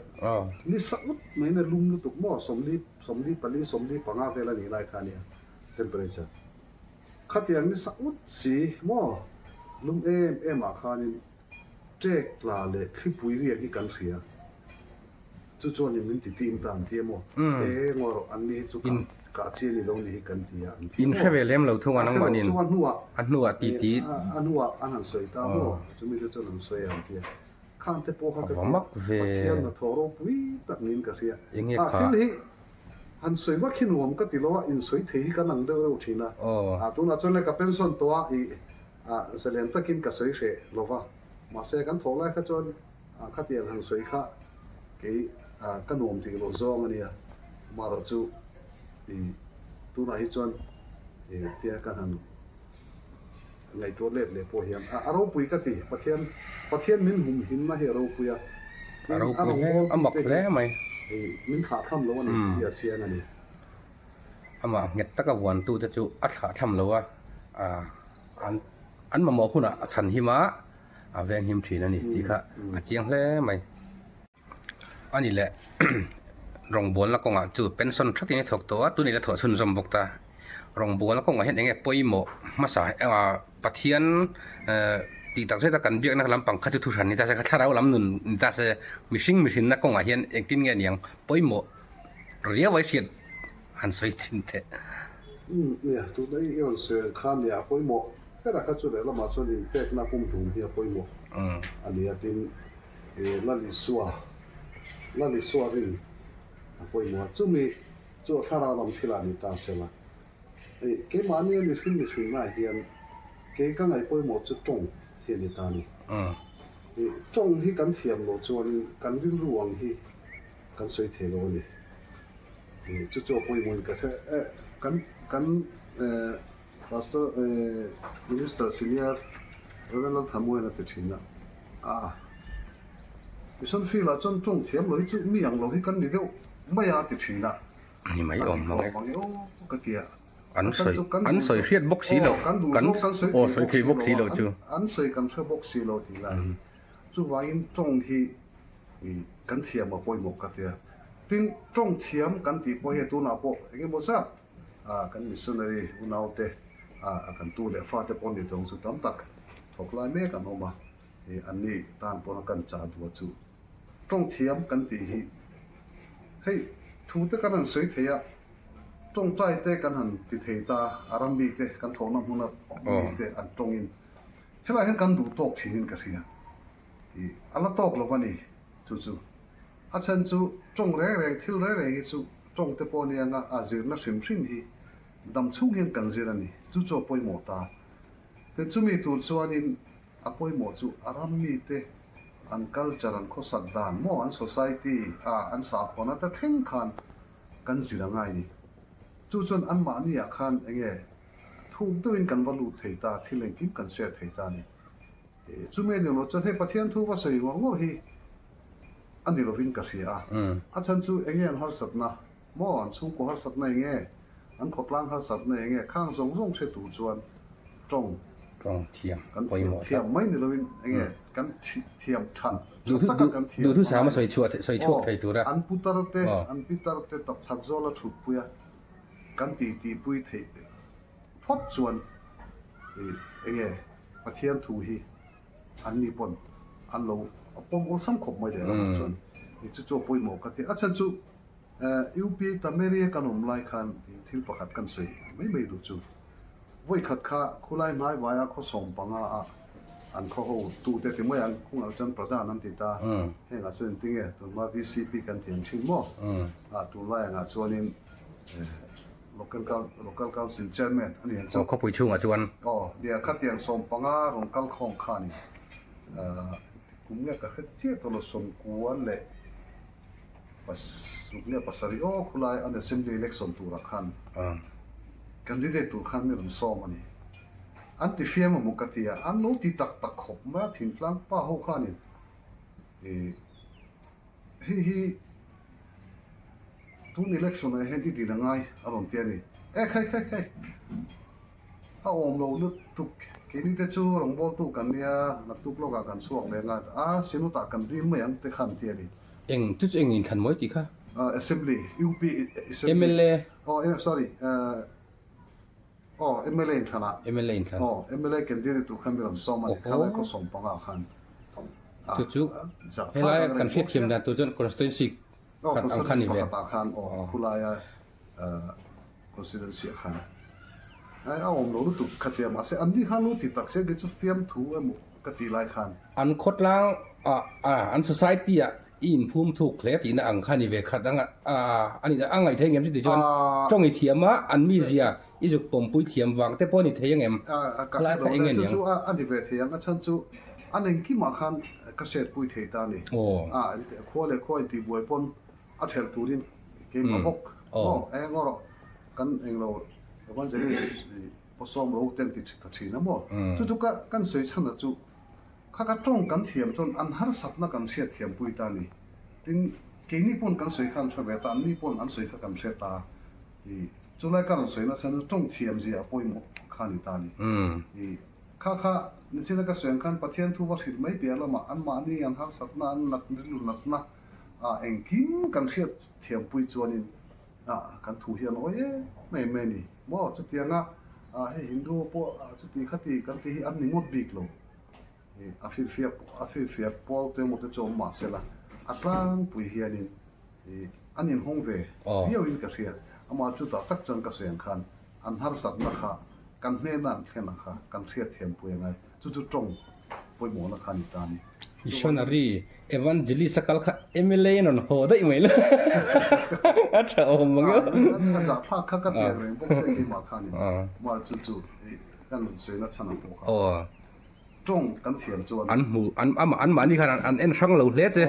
S2: ni sa ut mai in a lum lutuk maw 44 45 vel a nih lai kha a nia. Temperature khatiang ni sa ut si maw lum em em ah khanin ṭek tla leh thlipui riak hi kan hria. Chu chuanin min ti tim ta an ti emaw? E ngaw rawh an ni hi chu kah kah chi a ni lo ni hi kan ti a an ti emaw?
S1: In hre ve lem lo thung a nangmahnin
S2: chu a hnuah
S1: a hnuah ti ti
S2: a hnuah an han sawi ta maw chumi te chuan an sawi a an ti a khang te pawh kha ka ti a Pathian hnathawh ropui tak niin ka hria. A thil hi Han sawi vak hi nuam ka ti lo a, insawi thei hi kan ang deuh deuh thin a. Ah tunah chuan le ka pension tawh a, ih ah zalen takin ka sawi hreh lo va. Mahse kan thawh lai kha chuan ah khatiang han sawi kha kei ah ka nuam tih loh zawng a nia. Amaherawh chu ih tunah hi chuan ih tia ka han Ngaihtuah let leh pawh hian a ropui ka ti. Pathian Pathian min humhimna hi a ropui a.
S1: A ropui hle, a mak hle mai.
S2: Min thlah tham lo a ni tih a chiang a ni.
S1: Amah nghet taka vuantute chu a thlah tham lo a, an an mamawh hunah a chhan him a, a veng him thin a ni tih kha a chiang hle mai. A ni leh rawngbawlna kawngah chu pension thatin a thawk tawh a, tunah ila thawh chhunzawm bawk ta. Rawngbawlna kawngah hian eng nge pawimawh hmasa Pathian tih tak zeta kan biakna lampang kha chu thuhran ni ta se, thlarau lam nun ni ta se, mihring mihrinna kawngah hian engtin nge niang pawimawh riau ai hriat han sawi thin teh.
S2: Umm nia, tuna i rawn sawi ang khan nia a pawimawh berah kha chu lehlamah chuan inpekna pumhlum hi a pawimawh a ni a, tin Lal Isua, Lal Isua rin a pawimawh a, chumi chu a thlarau lam thilah ni ta sela. Hei, keimahni a mihring mihrinnaah hian kei ka ngaih pawimawh chu tawng hi a ni ta a ni. Hei, tawng hi kan thiam loh chuanin kan rilru ang hi kan sawi thei lo a ni. Hei, chu chu a pawimawhin ka hre e, kan, kan eh Pastor eh Minister Senior Rev Lalthamuain a ti thin a, a Mission field ah chuan tawng thiam lo hi chu mi ang lo hi kan ni deuh mai a ti thin a.
S1: Ni mai awm mang e.
S2: Mang e aw ka ti a.
S1: An sawi an sawi hriat bawk si lo
S2: kan
S1: aw sawi thei bawk si lo chu.
S2: An sawi kan hre bawk si lo tih lai hi. Chuvangin tawng hi kan thiam a pawimawh ka ti a. Tin tawng thiam kan tih pawh hi tunah pawh engemaw zat Kan missionary unaute a kan tu leh fate pawh ni tawng chu tam tak thawk lai mek an awm a, anni tan pawn a kan chah duh chu tawng thiam kan tih hi hei thu te kan han sawi thei a, tawngtai te kan han ti thei ta a ram mi te kan thawhna hmuna mi te an tawngin helaiah hian kan duh tawk thinin ka hria a la tawk lo a ni chu chu. A chhan chu tawng reng reng thil reng reng hi chu tawng te pawh nia nga a zirna hrim hrim hi dam chhung hian kan zir a ni. Chu chu a pawimawh ta. Tin chumi tur chuanin a pawimawh chu a ram mite an culture an khawsak dan maw an society a an sakhawn ata thleng khan kan zir a ngai ni. Chu chuan anmahni ah khan enge thuk deuhin kan va lut thei ta thil engkim kan share thei ta a ni. Chumi a ni lo chuan hei Pathian thu va sawi ngawr ngawr hi a ni lovin ka hria a. A chhan chu enge an harsatna maw, an chhungkaw harsatna enge, an khawtlang harsatna enge khang zawng zawng hre tur chuan tawng
S1: Tawng thiam
S2: kan thiam thiam mai ni lovin enge kan thiam that Tha taka kan thiam
S1: Duhthusam a sawi chhuah sawi chhuak thei tura.
S2: An putar te, an pitar te tapchhak zawla thutpui a kan tih tihpui theih phawt chuan enge Pathian thu hi an ni pawn an lo pawm awlsam khawp mai leh lamah chuan chu chu a pawimawh ka ti. A chhan chu UP Tameri a kan awm lai khan thil pakhat kan sawi mai mai duh chu. Vawikhat kha khulai hnai vaia khaw 15 ah an khaw ho tute ti mai ang, khungah chuan Pradhan an ti ta, hengah chuan engtin nge tunhma VCP kan ti ang thin maw? Ah tunlai angah chuanin Local Local Council Chairman a ni ang chu.
S1: Aw khawpui chhungah chuan.
S2: Aw nia khatiang 15 rawn kal khawm khanin kum nge ka hre chiah tawh lo 90 leh Pasuk nge pasarih aw khulai an assembly election turah khan candidate tur khan mi rawn sawm a ni. An ti fiam a maw ka ti a, an lo ti tak tak khawp mai a thingtlang pa ho khanin ih hei hi tun election ah hian i din a ngai a rawn ti a ni. E khai khai khai. A awm lo lutuk. Keini te chu rawngbawltu kan nia, naktuk lawkah kan chhuak leh ngat a, Synod-ah kan rim mai ang te khan ti a ni.
S1: Eng chu chu eng inthlan mawi tih kha?
S2: Assembly, UP Assembly.
S1: Mla.
S2: Aw, sorry, aw mla inthlanah.
S1: Mla inthlan.
S2: Aw, mla candidate tur khan mi rawn sawm a ni, khalai khaw 15 khan.
S1: Chu chu helai kan hriatthiam dan tur chuan constituency khat ang kha ni ve.
S2: Aw, constituency pakhatah khan aw, khulaia Constituency ah khan a awm lo lutuk kha tia mahse an ni khan lo ti tak se kei chu fiamthu emaw ka tih lai khan.
S1: An khawtlang ah an society ah i inphum thuk hle tihna ang kha ni ve khat ang a a ni a ngaih thei ang em chu ti chuan tawng i thiam a an mizia i zuk pawmpui thiam vang te pawh a ni thei ang em khalai kha eng nge ni ang.
S2: Chu chu a ni ve thei ang a chhan chu an engkimah khan ka hriatpui thei ta a ni a khua leh khua intihbuai pawn A ṭhelh turin keimah bawk maw eng erawh kan englo evangelist pawsawm ro ten ti ta ṭhin a maw chu chu ka kan sawi chhan a chu kha ka ṭawng kan thiam chuan an harsatna kan hriat thiam pui ta a ni tin keini pawn kan sawi kha an hre ve ta anni pawn an sawi kha kan hre ta i chulai ka rawn sawi nasa chu ṭawng thiam zia a pawimawh kha a ni ta a ni i kha kha nichina ka sawi ang khan Pathian thu va hrilh mai piah lamah anmahni an harsatna an nat rilru natna Ah engkim kan hriat thiampui chuanin ah kan thu hian awi em em mai a ni maw? Chutianga ah hei Hindu pawh chuti khati kan tih hi an ni ngawt bik lo. A firfiak a firfiak pawl te emaw te chu awm mah sela a tlangpui hianin ih an inhawng ve viauin ka hria. Amah chutah tak chuan ka sawi ang khan an harsatna kha kan hnena an thlen ang kha kan hriat thiampui a ngai. Chu chu tawng pawimawhna kha a ni ta a ni.
S1: Missionary Evangelist a kal kha mla in rawn haw daih mai lo a tha awm ang emaw.
S2: A zahthlak kha ka tiang reng bawk se keimah kha a ni. Mahse chu chu kan rawn sawi na chhan ang pawh kha. Tawng kan thiam chuan.
S1: An hmu an amah an mahni khan an en hrang lo hle che.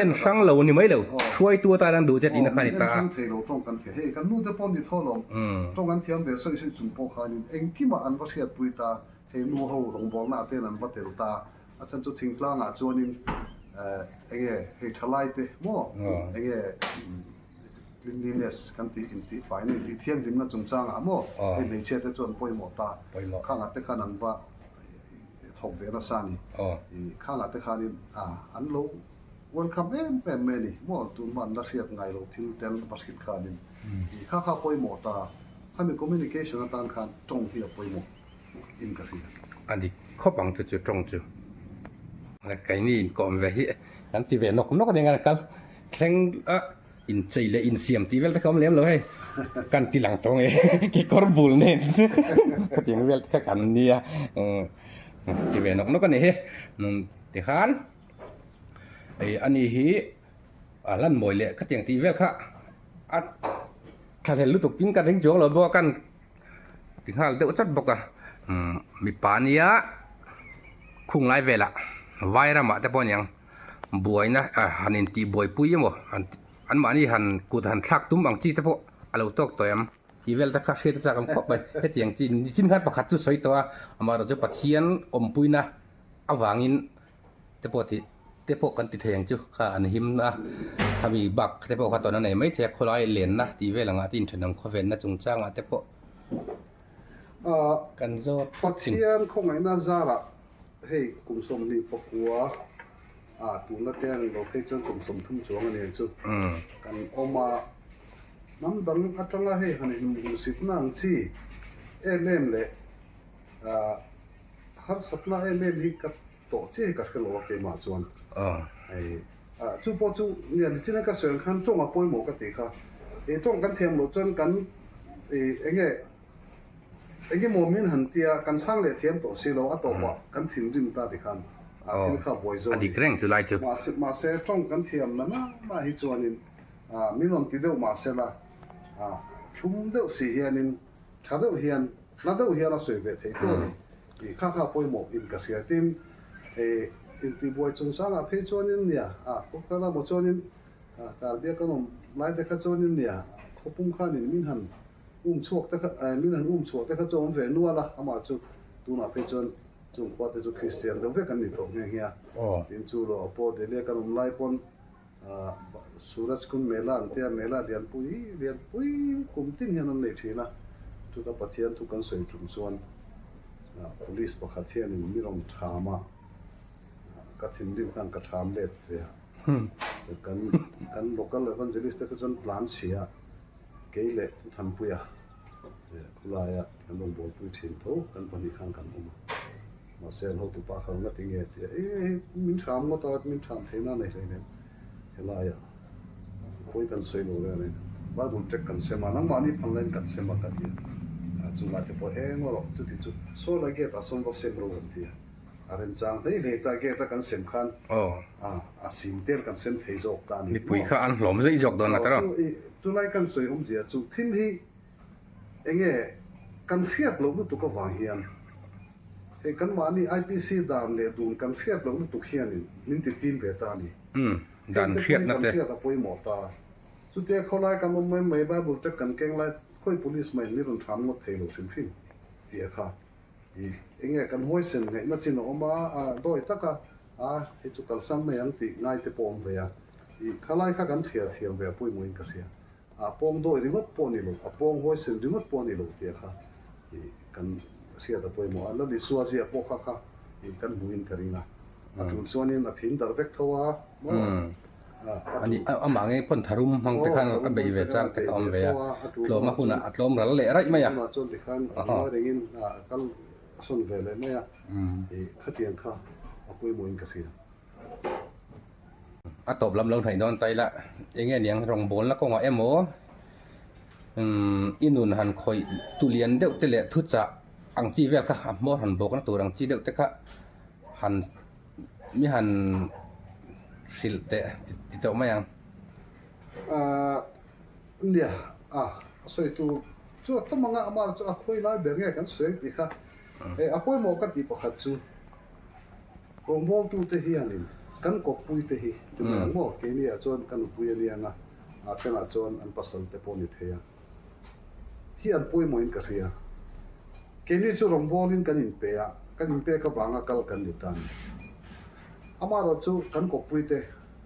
S1: En hrang lo ni mai lo. Hruaitu atan an duh che tihna kha a ni ta a.
S2: En hrang thei lo tawng kan thiam. Hei kan nu te pawh ni tho lawm. Tawng an thiam ve sawi sawi chung pawh khanin engkimah an va hriatpui ta. Hei nu ho rawngbawlna ah ten an va tel ta. A chhan chu thingtlangah chuanin enge hei thalai te maw enge cleanliness kan tih intih faina intih thianghlimna chungchangah maw hei hmeichhia te chu an pawimawh ta. Khangah te khan an va thawk ve nasa a ni. Khangah te khanin an lo welcome em em mai a ni maw tunhma an la hriat ngai lo thil te an va hrilh khanin kha kha pawimawh ta. Khami communication atan khan tawng hi a pawimawh. in ka hria.
S1: A dik khawp ang chu chu tawng chu. Keini inkawm ve hi kan ti ve nawk nawk a nia kan kal thleng a inchei leh insiam tih vel te kha awm lem lo hei kan ti lang tawng e kekawr bul nen khatiang vel te kha kan nia ti ve nawk nawk a ni hi tikhan ani hi a lan mawi leh khatiang tih vel kha a thlahlel lutuk tin kan ring chuang lo bawk a kan Ti nghal deuh chat bawk a umm mipa nia khung lai velah vai ramah te pawh aniang buaina ah han intih buaipui emaw han anmahni han kut han thlak tum ang chi te pawh a lo tawk tawh em tih vel te kha hriat a chak ang khawp mai hetiang chi nichin khan pakhat chu sawi tawh a amaherawhchu Pathian awmpuina avangin. Te pawh tih te pawh kan ti thei ang chu kha an him a khami bak te pawh kha tawn a nei mai thei a khawlai lenna tih vel angah te inthenawm khawvenna chungchangah te pawh kan zawt phawt thin.
S2: Pathian khawngaihna zarah hei kum 29 a. A tuna te ang lo phei chuan kum 30 chuang a ni ang chu. Kan awm a, hnam dang atanga hei han inhmuhsitna ang chi em em leh harsatna em em hi ka tawh chiah hi ka hre lo a keimah chuan. Hei chu pawh chu nia nichina ka sawi ang khan tawng a pawimawh ka tih kha. Tawng kan thiam loh chuan kan eng nge Engemaw min han tia, kan chhang leh thiam tawh si lo, a tawpah kan thinrim ta ti khan a thil kha buai zo a
S1: A
S2: ni.
S1: dik reng chu lai chu.
S2: Mahse, mahse tawng kan thiam na na na hi chuanin min rawn ti deuh mahsela thlum deuh si hianin tha deuh hian, na deuh hian a sawi ve thei tho a ni. Tih kha kha pawimawh in ka hria. Tin, intihbuai chungchangah phei chuanin nia, kawngka lamah chuanin kar biak an awm lai te kha chuanin nia, khawpum khanin min han Um chhuak te kha eh min han um chhuah te kha chu a awm ve nual a, amah chu tunah phei chuan chung khua te chu Kristian deuh vek an ni tawh nghe nghe a. Tin chu lo a pawh Delhi a kan awm lai pawn ah Suraj Kund Mela an tia Mela lianpui lianpui kum tin hian an nei thin a, chuta Pathian thu kan sawi tum chuan ah police pakhat hianin mi rawn tham a, ka thinrim khan ka tham let ve a, kan kan local evangelist te kha chuan tlan chhia. Kei leh Pu Thanpuia khulaia kan rawn bawlpui thin tho kan pahnih khan kan awm a. Mahse an hotupa kha rawn la ti nge tia e hei min tham ngawt a, min tham theih nan a hlei nen helaia khawi kan sawi lo reng reng Bible tract kan sem a, nangmahni phan laiin kan sem a ka ti a. Chulai te pawh eng erawh chuti chu sawi lai gate ah sawn va sem ro an ti a. A remchang hlei hlei ta gate a kan sem khan a sim tel kan sem thei zawk ta a ni.
S1: Mipui kha an hlawm zeih zawk dawn a tawrh.
S2: Chulai kan sawi awmzia chu thil hi enge kan hriat loh lutuk avang hian hei kan mahni IPC dan leh dun kan hriat loh lutuk hianin min ti tim ve ta a ni.
S1: Dan hriatna te.
S2: Kan hriat a pawimawh ta. Chutia khawlai kan awm mai mai Bible tract kan keng lai khawi police mai min rawn thlam ngawt thei lo hrim hrim tih a kha. Enge kan huaisen ngaihna chin a awm a, a dawi tak a, a hei chu kalsan mai ang tih ngai te pawh a awm ve a, ih khalai kha kan thliar thiam ve a pawimawhin ka hria, a pawng dawi ringawt pawh a ni lo, a pawng huaisen ringawt pawh a ni lo tih kha ih kan hriat a pawimawh a, Lalisua zia pawh kha kha ih kan hmuhin ka ring a, a tul chuanin a phin darh vek tho a maw.
S1: Ani amah ngei pawn tharum hmang te khan a beih ve chang te kha a awm ve a, tlawm a hunah a tlawm ral leh raih mai a.
S2: Tunah chuan tikhan a hnuai rengin a kal a sawn ve leh mai a, ih khatiang kha a pawimawhin ka hria.
S1: A tawp lam lo hnaih dawn ta ila, enge niang rawngbawlna kawngah emaw i nun han khawih tu lian deuh te leh thuchah ang chi vel kha a hmawr han bawkna tur ang chi deuh te kha han Mi han hrilh teh ti tawh mai ang.
S2: Ahh nia a a sawi tu chu a tam anga amah chu a khawi lai ber nge kan sawi ang tih kha eh a pawimawh ka tih pakhat chu rawngbawltute hianin kan kawppuite hi ti mai ang maw keini ah chuan ka nupui a nia anga a thenah chuan an pasal te pawh a ni thei a hi an pawimawhin ka hria. Keini chu rawngbawlin kan inpe a, kan inpek avanga kal kan ni ta a ni. Amaherawh chu kan kawppuite,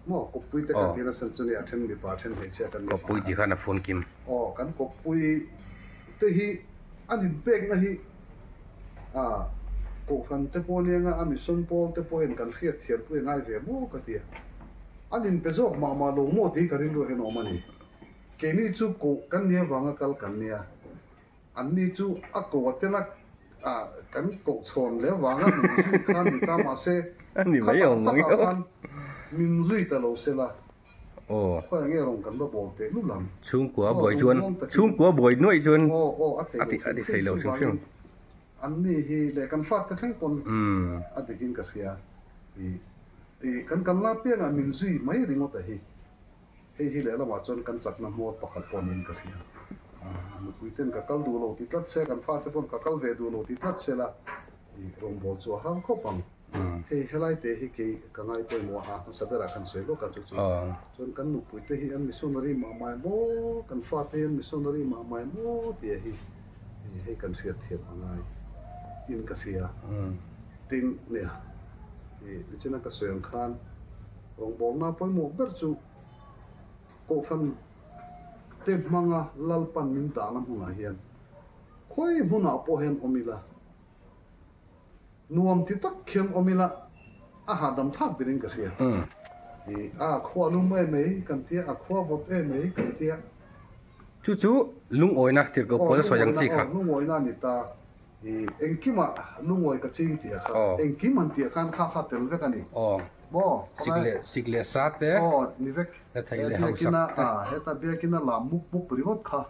S2: maw kawppuite kan tih nasa chu ni a then mipa a then hmeichhia kan ni vang
S1: Kawppui tih khan a phun kim.
S2: Aw, kan kawppui te hi an inpekna hi ah Kohhran te pawh nia nga a mission pawl te pawhin kan hriat thiampui a ngai ve maw ka ti a. An inpe zawk mah mah lo maw tih hi ka rilru hian a awm a ni. Keini chu koh kan nia vanga kal kan nia. Anni chu a ko a tela kan koh chhawn leh avanga min zui khan ni ta mahse khatah takah khan min zui ta lo se la khawiah nge rawn kan va bawl teh lul ang.
S1: Chhungkua buai chuan chhungkua buai nuaih chuan a ti thei lo hrim hrim.
S2: Anni hi leh kan fate thleng pawn a dikin ka hria. Kan kalna apiangah min zui mai ringawt a hi. Hei hi lehlamah chuan kan chakna hmuar pakhat pawh niin ka hria. Nupui ten ka kal duh lo ti tlat se, kan fate pawn ka kal ve duh lo ti tlat se la, i rawngbâwl chu a har khawp ang. Hei helai te hi kei ka ngai pawimawh a, hmasa berah kan sawi lawk a chu chu. Chuan kan nupui te hi an missionary mah mai maw, kan fate hi an missionary mah mai maw tih hi hei kan hriat thiam a ngai in ka hria. Tin, nia, i nichina ka sawi ang khan Rawngbawlna pawimawh ber chu Kohhran te hmanga Lalpan min dahna hmunah hian khawi hmunah pawh hian awm ila, nuam ti tak khian awm ila. A hahdam thlak berin ka hria. I a khua lum em mai kan tia, a khua vawt em mai kan tia.
S1: Chu chu lungawina tirhkoh pawl sawi ang chi kha.
S2: Aw, lungawina a ni ta. I engkimah lungawi ka ching tih a kha. Engkim han tih ah khan kha kha tel vek a ni. Maw?
S1: Sik leh sik leh sa te.
S2: Aw, ni vek.
S1: La theih leh hausak te.
S2: Heta biakina lam mup mup ringawt kha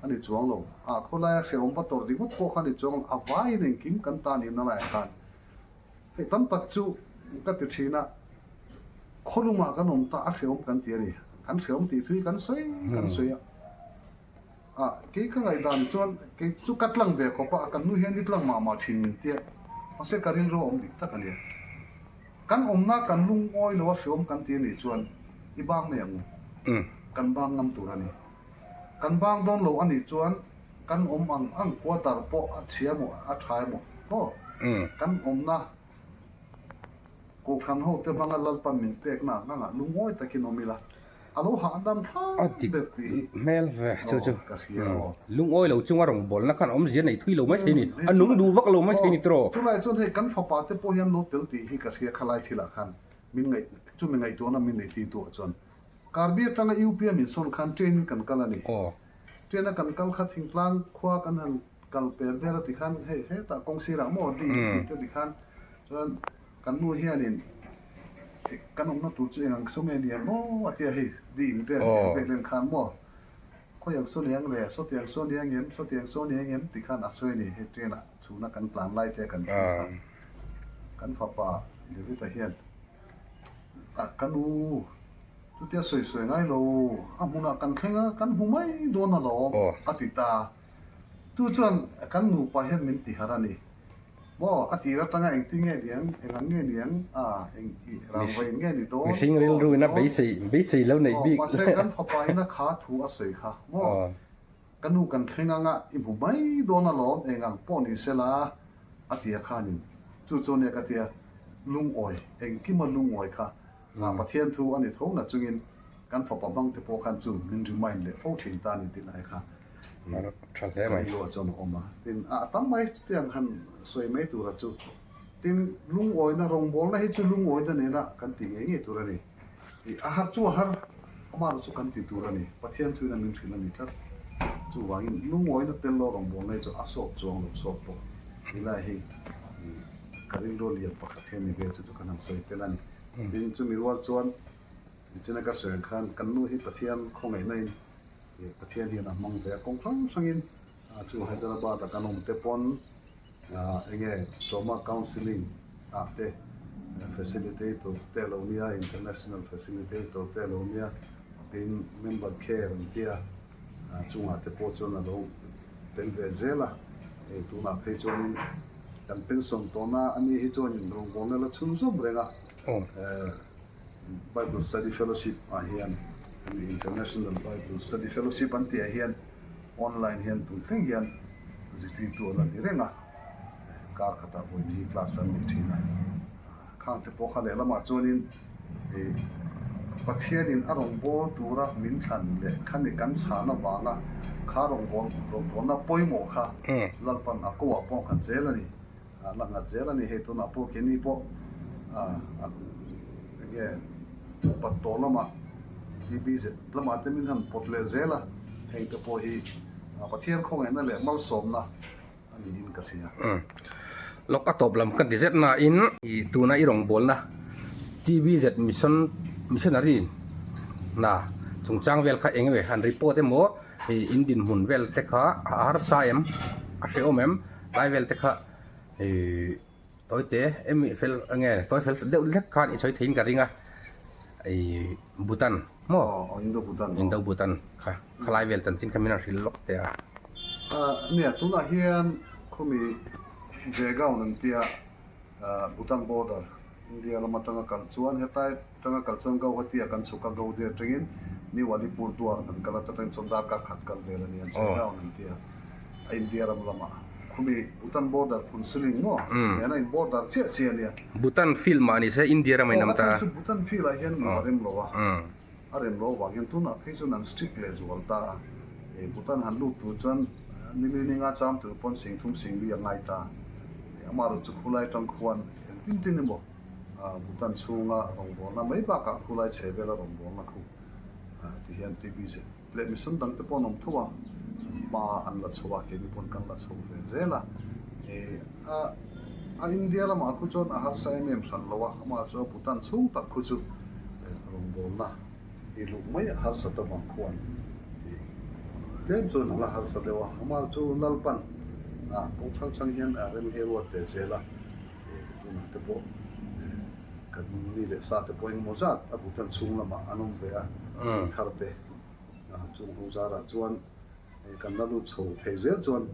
S2: a ni chuang lo. A khawlaia hrehawm va tawrh ringawt pawh kha a ni chuang lo. A vaiin engkim kan ta nihna laiah khan Hei tam tak chu ka ti thin a, khawlumah kan awm ta a hrehawm kan ti a ni. Kan hrehawm tih thu hi kan sawi kan sawi a. Ah, kei ka ngaihdan chuan kei chu ka tlang ve khawp a, kan nu hian i tlang mah mah thin min tia, mahse ka rilru a awm dik tak a nia. Kan awmna kan lungawi lo a hrehawm kan ti a nih chuan i bang mai ang u. Kan bang ngam tur a ni. Kan bang dawn lo a nih chuan kan awm ang ang quarter pawh a chhia maw a tha emaw aw kan awmna Kohhran ho te hmanga Lalpan min pekna ang angah lungawi takin awm ila a lo hahdam thlai ber tih hi
S1: hmel ve chu chu
S2: ka hria aw.
S1: Lungawi lo chunga rawngbawlna khan awmzia nei thui lo mai thei ni a nung duh vak lo mai thei ni tiraw.
S2: Chulai chuan hei kan fapa te pawh hian lo tel tih hi ka hria khalai thilah khan min ngaih chumi ngaihtuahna min nei ti tuah chuan Karbi atanga UPM in sawn khan train in kan kal a ni. Train a kan kal kha thingtlang khua kan han kal per vel a ti khan hei hetah kawng sirah maw di tih te ti khan chuan kan nu hianin kan awmna tur chu eng ang saw nge ni ang maw a ti a hei di in vel vel vel en khan maw khawi ang saw ni ang le sawtiang saw ni ang em sawtiang saw ni ang em ti khan a sawi a ni hei train ah chhuna kan tlan lai te kan thlir kha kan fapa David-a hian Ka nu, chutia sawi sawi ngai lo, a hmunah kan thleng a, kan hmu mai dawn alawm, a ti ta. Chu chuan kan nupa hian min ti harh a ni. Maw, a tir atanga engtin nge niang, eng ang nge niang, a, eng i rangva in nge ni dawn,
S1: Mihring rilru in a beisei, beisei lo neih bik.
S2: Aw, mahse kan fapa in a kha thu a sawi kha, maw, Ka nu kan thleng anga i hmu mai dawn alawm eng ang pawh ni sela a ti a khanin chu chu ania ka tia lungawi engkima lungawi kha Pathian thu a ni tho na chungin kan fapa hmang te pawh khan chu min remind leh fo thin ta a ni tih lai kha
S1: tha hle mai
S2: luah chuan a awm a tin a tam mai chutiang han sawi mai tura chu tin lungawina rawngbawlna hi chu lungawina nena kan ti ngei ngei tur a ni. A har chu a har, amah chu kan ti tur a ni. Pathian thuin a min hrilh a ni tlat. Chuvangin lungawina tel lo rawngbawlna hi chu a sawp chuang lo sawp bawk. Helai hi ka rilru lian pakhat hian ni ve chu chu kan han sawi tel a ni. Tin, chumi rual chuan nichina ka sawi ang khan kan nu hi Pathian khawngaihna in Pathian hian a hmang ve a, kawng hrang hrangin chu Hyderabad a kan awm te pawn Enge Trauma Counselling ah te Facilitator te a lo nia, International Facilitator te a lo nia, tin Member Care an tia chungah te pawh chuan a lo tel ve zel a. Hei tunah phei chuanin kan pension tawhna a ni hi chuanin rawngbawlna la chhunzawm reng a. Bible Study Fellowship ah hian International Bible Study Fellowship an tih ah hian online hian tun thleng hian zirtirtu an la ni reng a, kar khatah vawi ni class an nei thin a, khang te pawh kha lehlamah chuanin ih Pathianin a rawngbâwl tura min thlan leh khani kan chhan avanga kha rawngbâwl rawngbâwlna pawimawh kha Lalpan a ko ah pawh a nghat zel a ni. A la nghat zel a ni hei tunah pawh keini pawh enge upat tawh lamah TBZ lamah te min han pawt leh zel a, heng te pawh hi Pathian khawngaihna leh malsawmna a niin ka hria.
S1: Lawk a tawp lam ka ti zet nain tuna i rawngbawlna TBZ mission missionary hna chungchang vel kha eng emaw han report emaw in dinhmun vel te kha a harsa em a hrehawm em lai vel te kha ihh tawi te emi fel enge tawi fel deuh hlek khan i sawi theiin ka ring a ihh Bhutan maw
S2: Indo Bhutan
S1: Indo Bhutan kha khalai vel chanchin kha min rawn hrilh lawk teh a.
S2: Nia tunah hian khawmi Jaigaon an tia Bhutan border India lam atanga kal chuan hetlai atanga kal chuan Gauhati ah kan chhuk a, Gauhati atangin New Alipurduar kan kal a, ta tang chuan darkar khat kal vel a ni an Chhaigaon an ti a, a India ram lamah khumi Bhutan border Phunsiling maw nena in border chiah chiah a nia.
S1: Bhutan field mah ni se India ram a inawm ta.
S2: Aw a chhan chu Bhutan field ah hian a rem lo a, a rem lo avang hian tunah phei chuan an strict leh zual ta a, Bhutan han lut tur chuan nili ninga cham tur pawn singthum singli a ngai ta, amaherawhchu khulai tang khuan engtin tin emaw. Bhutan chhunga rawngbawlna mai bakah khulai chhe vela rawngbawlna khu ti hian TBZ leh mission dang te pawh an awm tho a, hma an la chho a, keini pawn kan la chho ve zel a. A India lamah khu chuan a harsa em em hran lo a, amah chu a Bhutan chhung tak khu chu rawngbawlna i luh mai a harsa ta vang khuan tlem chuan a la harsa deuh a, amah chu Lalpan kawng hrang hrang hian a rem hi a ruat ve zel a. Tunah te pawh kan ni leh sa te pawh engemaw zat a Bhutan chhung lamah an awm ve a, thar te chung ho zarah chuan kan la lut chho thei zel chuan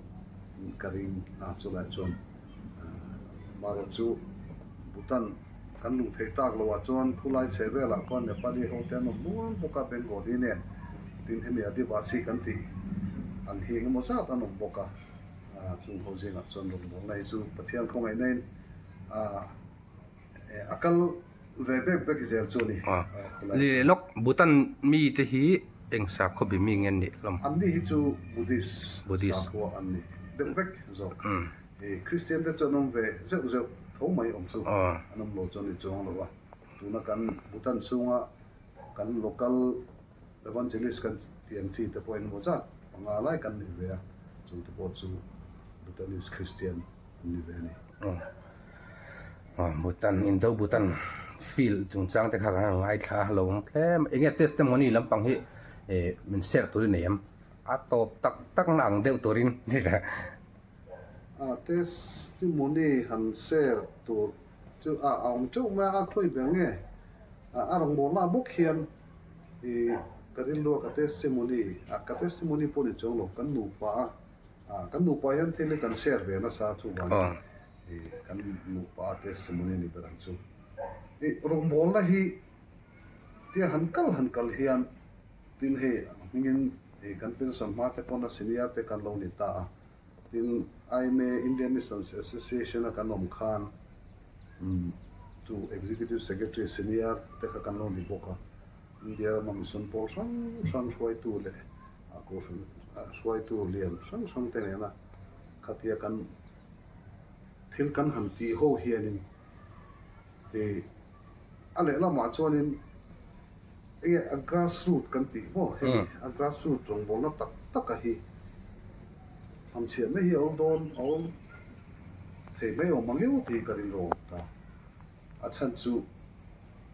S2: ka ring a, chulaiah chuan amaherawh chu Bhutan kan luh theih tak loah chuan khulai chhe velah khuan Nepali ho te an awm nual bawk a, Bengali nen tin hemi Adivasi kan tih ang hi engemaw zat an awm bawk a. Chung ho zingah chuan rawngbawlna hi chu Pathian khawngaihna in a kal ve bek bek zel chu a ni.
S1: Ni lawk, Bhutan mi te hi eng sakhaw bi mi nge an nih hlawm?
S2: An ni hi chu Buddhist sakhua an ni deuh vek zawk. Christian te chu an awm ve zeuh zeuh tho mai awm chu an awm lo chu a ni chuang lo a. Tuna kan Bhutan chhunga kan local Evangelist kan tih ang chi te pawh engemaw zat panga lai kan nei ve a, chung te pawh chu Bhutanese Christian an ni ve a ni.
S1: Bhutan, Indo Bhutan field chungchang te kha kan han ngaithla a, lo awm tlem a. Enge testimony lampang hi min share tur i nei em? A tawp tak tak na ang deuh turin ni le.
S2: A testimony han share tur chu a awm teuh mai a, a khawi ber nge? A rawngbawlna bawk hian I ka rilru a ka testimony a ka testimony pawh ni chuang lo kan nupa a ah kan nupa hian thil hi kan share ve nasa chuvangin i kan nupa a testimony a ni ber ang chu. I rawngbawlna hi tia han kal han kal hian tin hei a hmingin i kan pension hma te pawn a senior te kan lo ni ta a tin IMA Indian Missions Association a kan awm khan Chu Executive Secretary Senior te kha kan lo ni bawk a, India rama mission pawl hrang hrang hruaitu leh kohhran hruaitu lian hrang hrang te nena khatia kan thil kan han tih ho hianin ih a lehlamah chuanin enge a grass root kan tih maw hemi a grass root rawngbawlna tak taka hi Hamchhiah mai hi a awm dawn a awm thei mai awm ang emaw tih hi ka rilru a awm ta. A chhan chu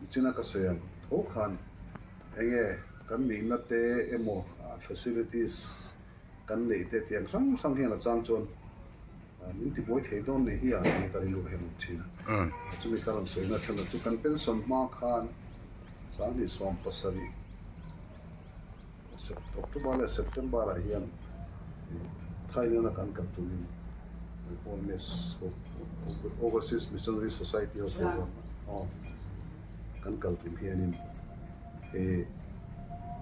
S2: nichina ka sawi ang tho khan enge kan nihna te emaw facilities kan neih te tiang hrang hrang hian a chang chuan min tibuai thei dawn nih hi a tih hi ka rilru hian a awm thin a. Chumi ka rawn sawina chhan chu kan pension hma khan 2017 October leh September ah hian Thailand a kan kal tumin OMS ho Overseas Missionary Society ho program ah kan kal tum hianin he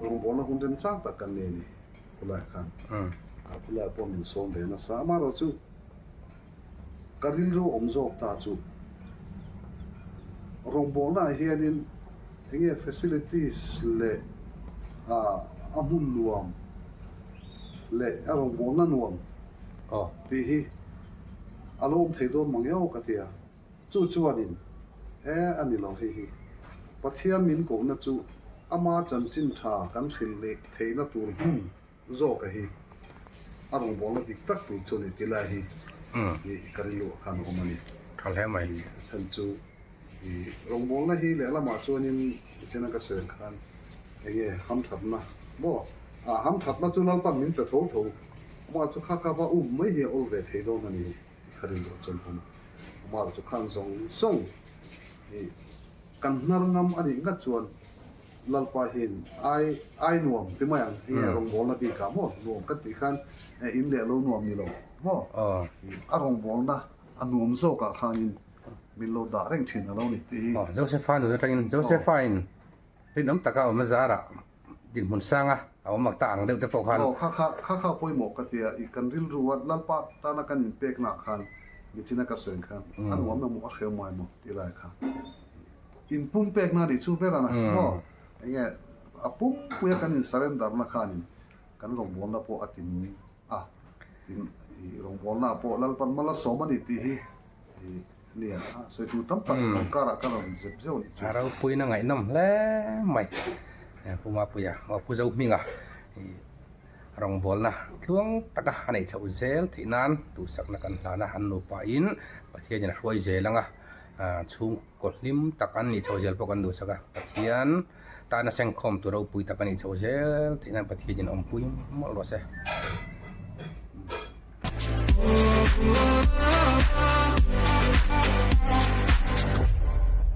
S2: rawngbawlna hun remchang tak kan nei a ni khulaiah khan khulaiah pawh min sawm ve nasa amaherawhchu Ka rilru awm zawk ta chu rawngbawlna ah hianin enge facilities leh ah a hmun nuam leh a rawngbawlna nuam tih hi a lo awm thei dawn mang emaw ka ti a, chu chuanin e a ni lo hei hi Pathian min kohna chu ama chanchin tha kan hrilh leh theihna tur hmun Zawka hi a rawngbawlna dik tak tur chu a ni ti lai hi i ka rilru ah khan a awm a ni.
S1: Tha hle mai.
S2: A chhan chu i rawngbawlna hi lehlamah chuanin tichena ka sawi ang khan enge hamthatna maw a hamthatna chu Lalpan min pe tho tho amah chu kha kha va um mai hi a awl ve thei dawn a ni ka rilru ah chuan a awm a. Amah chu khan zawng zawng i kan hnar ngam a nih ngat chuan Lalpa hian ai ai nuam ti mai ang hei rawngbawlna bikah maw nuam ka tih khan in leh lo nuam ni lo maw a rawngbawlna a nuam zawkah khanin min lo dah reng thin a lo ni tih hi.
S1: Josepha nun atangin Josepha in rinawm taka awm a zarah dinhmun sanga a awm ang ta ang deuh te pawh khan.
S2: Aw kha kha kha kha pawimawh ka tia i kan rilru a Lalpa tana kan inpeknaah khan nichina ka sawi ang khan a nuam emaw a hreu mai emaw tih lai kha. In pum pekna nih chu ber a na maw? Enge a pumpuia kan in surrender na khanin kan rawngbawlna pawh a ti nung a, tin i rawngbawlna ah pawh Lalpan mal a sawm a ni tih hi i. Nia, sawi tur tam tak kan karah ka rawn zep zeuh a nih chu.
S1: A ropuina ngaihnawm hle mai. Pu Mapuia, Pu Zohminga rawngbawlna tluang taka a neih chhoh zel theih nan duhsakna kan hlan a, an nupain Pathianin a hruai zel ang a, chhungkaw hlim tak an nih chhoh zel pawh kan duhsak a, Pathian tana sengkhawm tur ropui tak a nih chhoh zel theih nan Pathianin awmpui mawlh rawh se.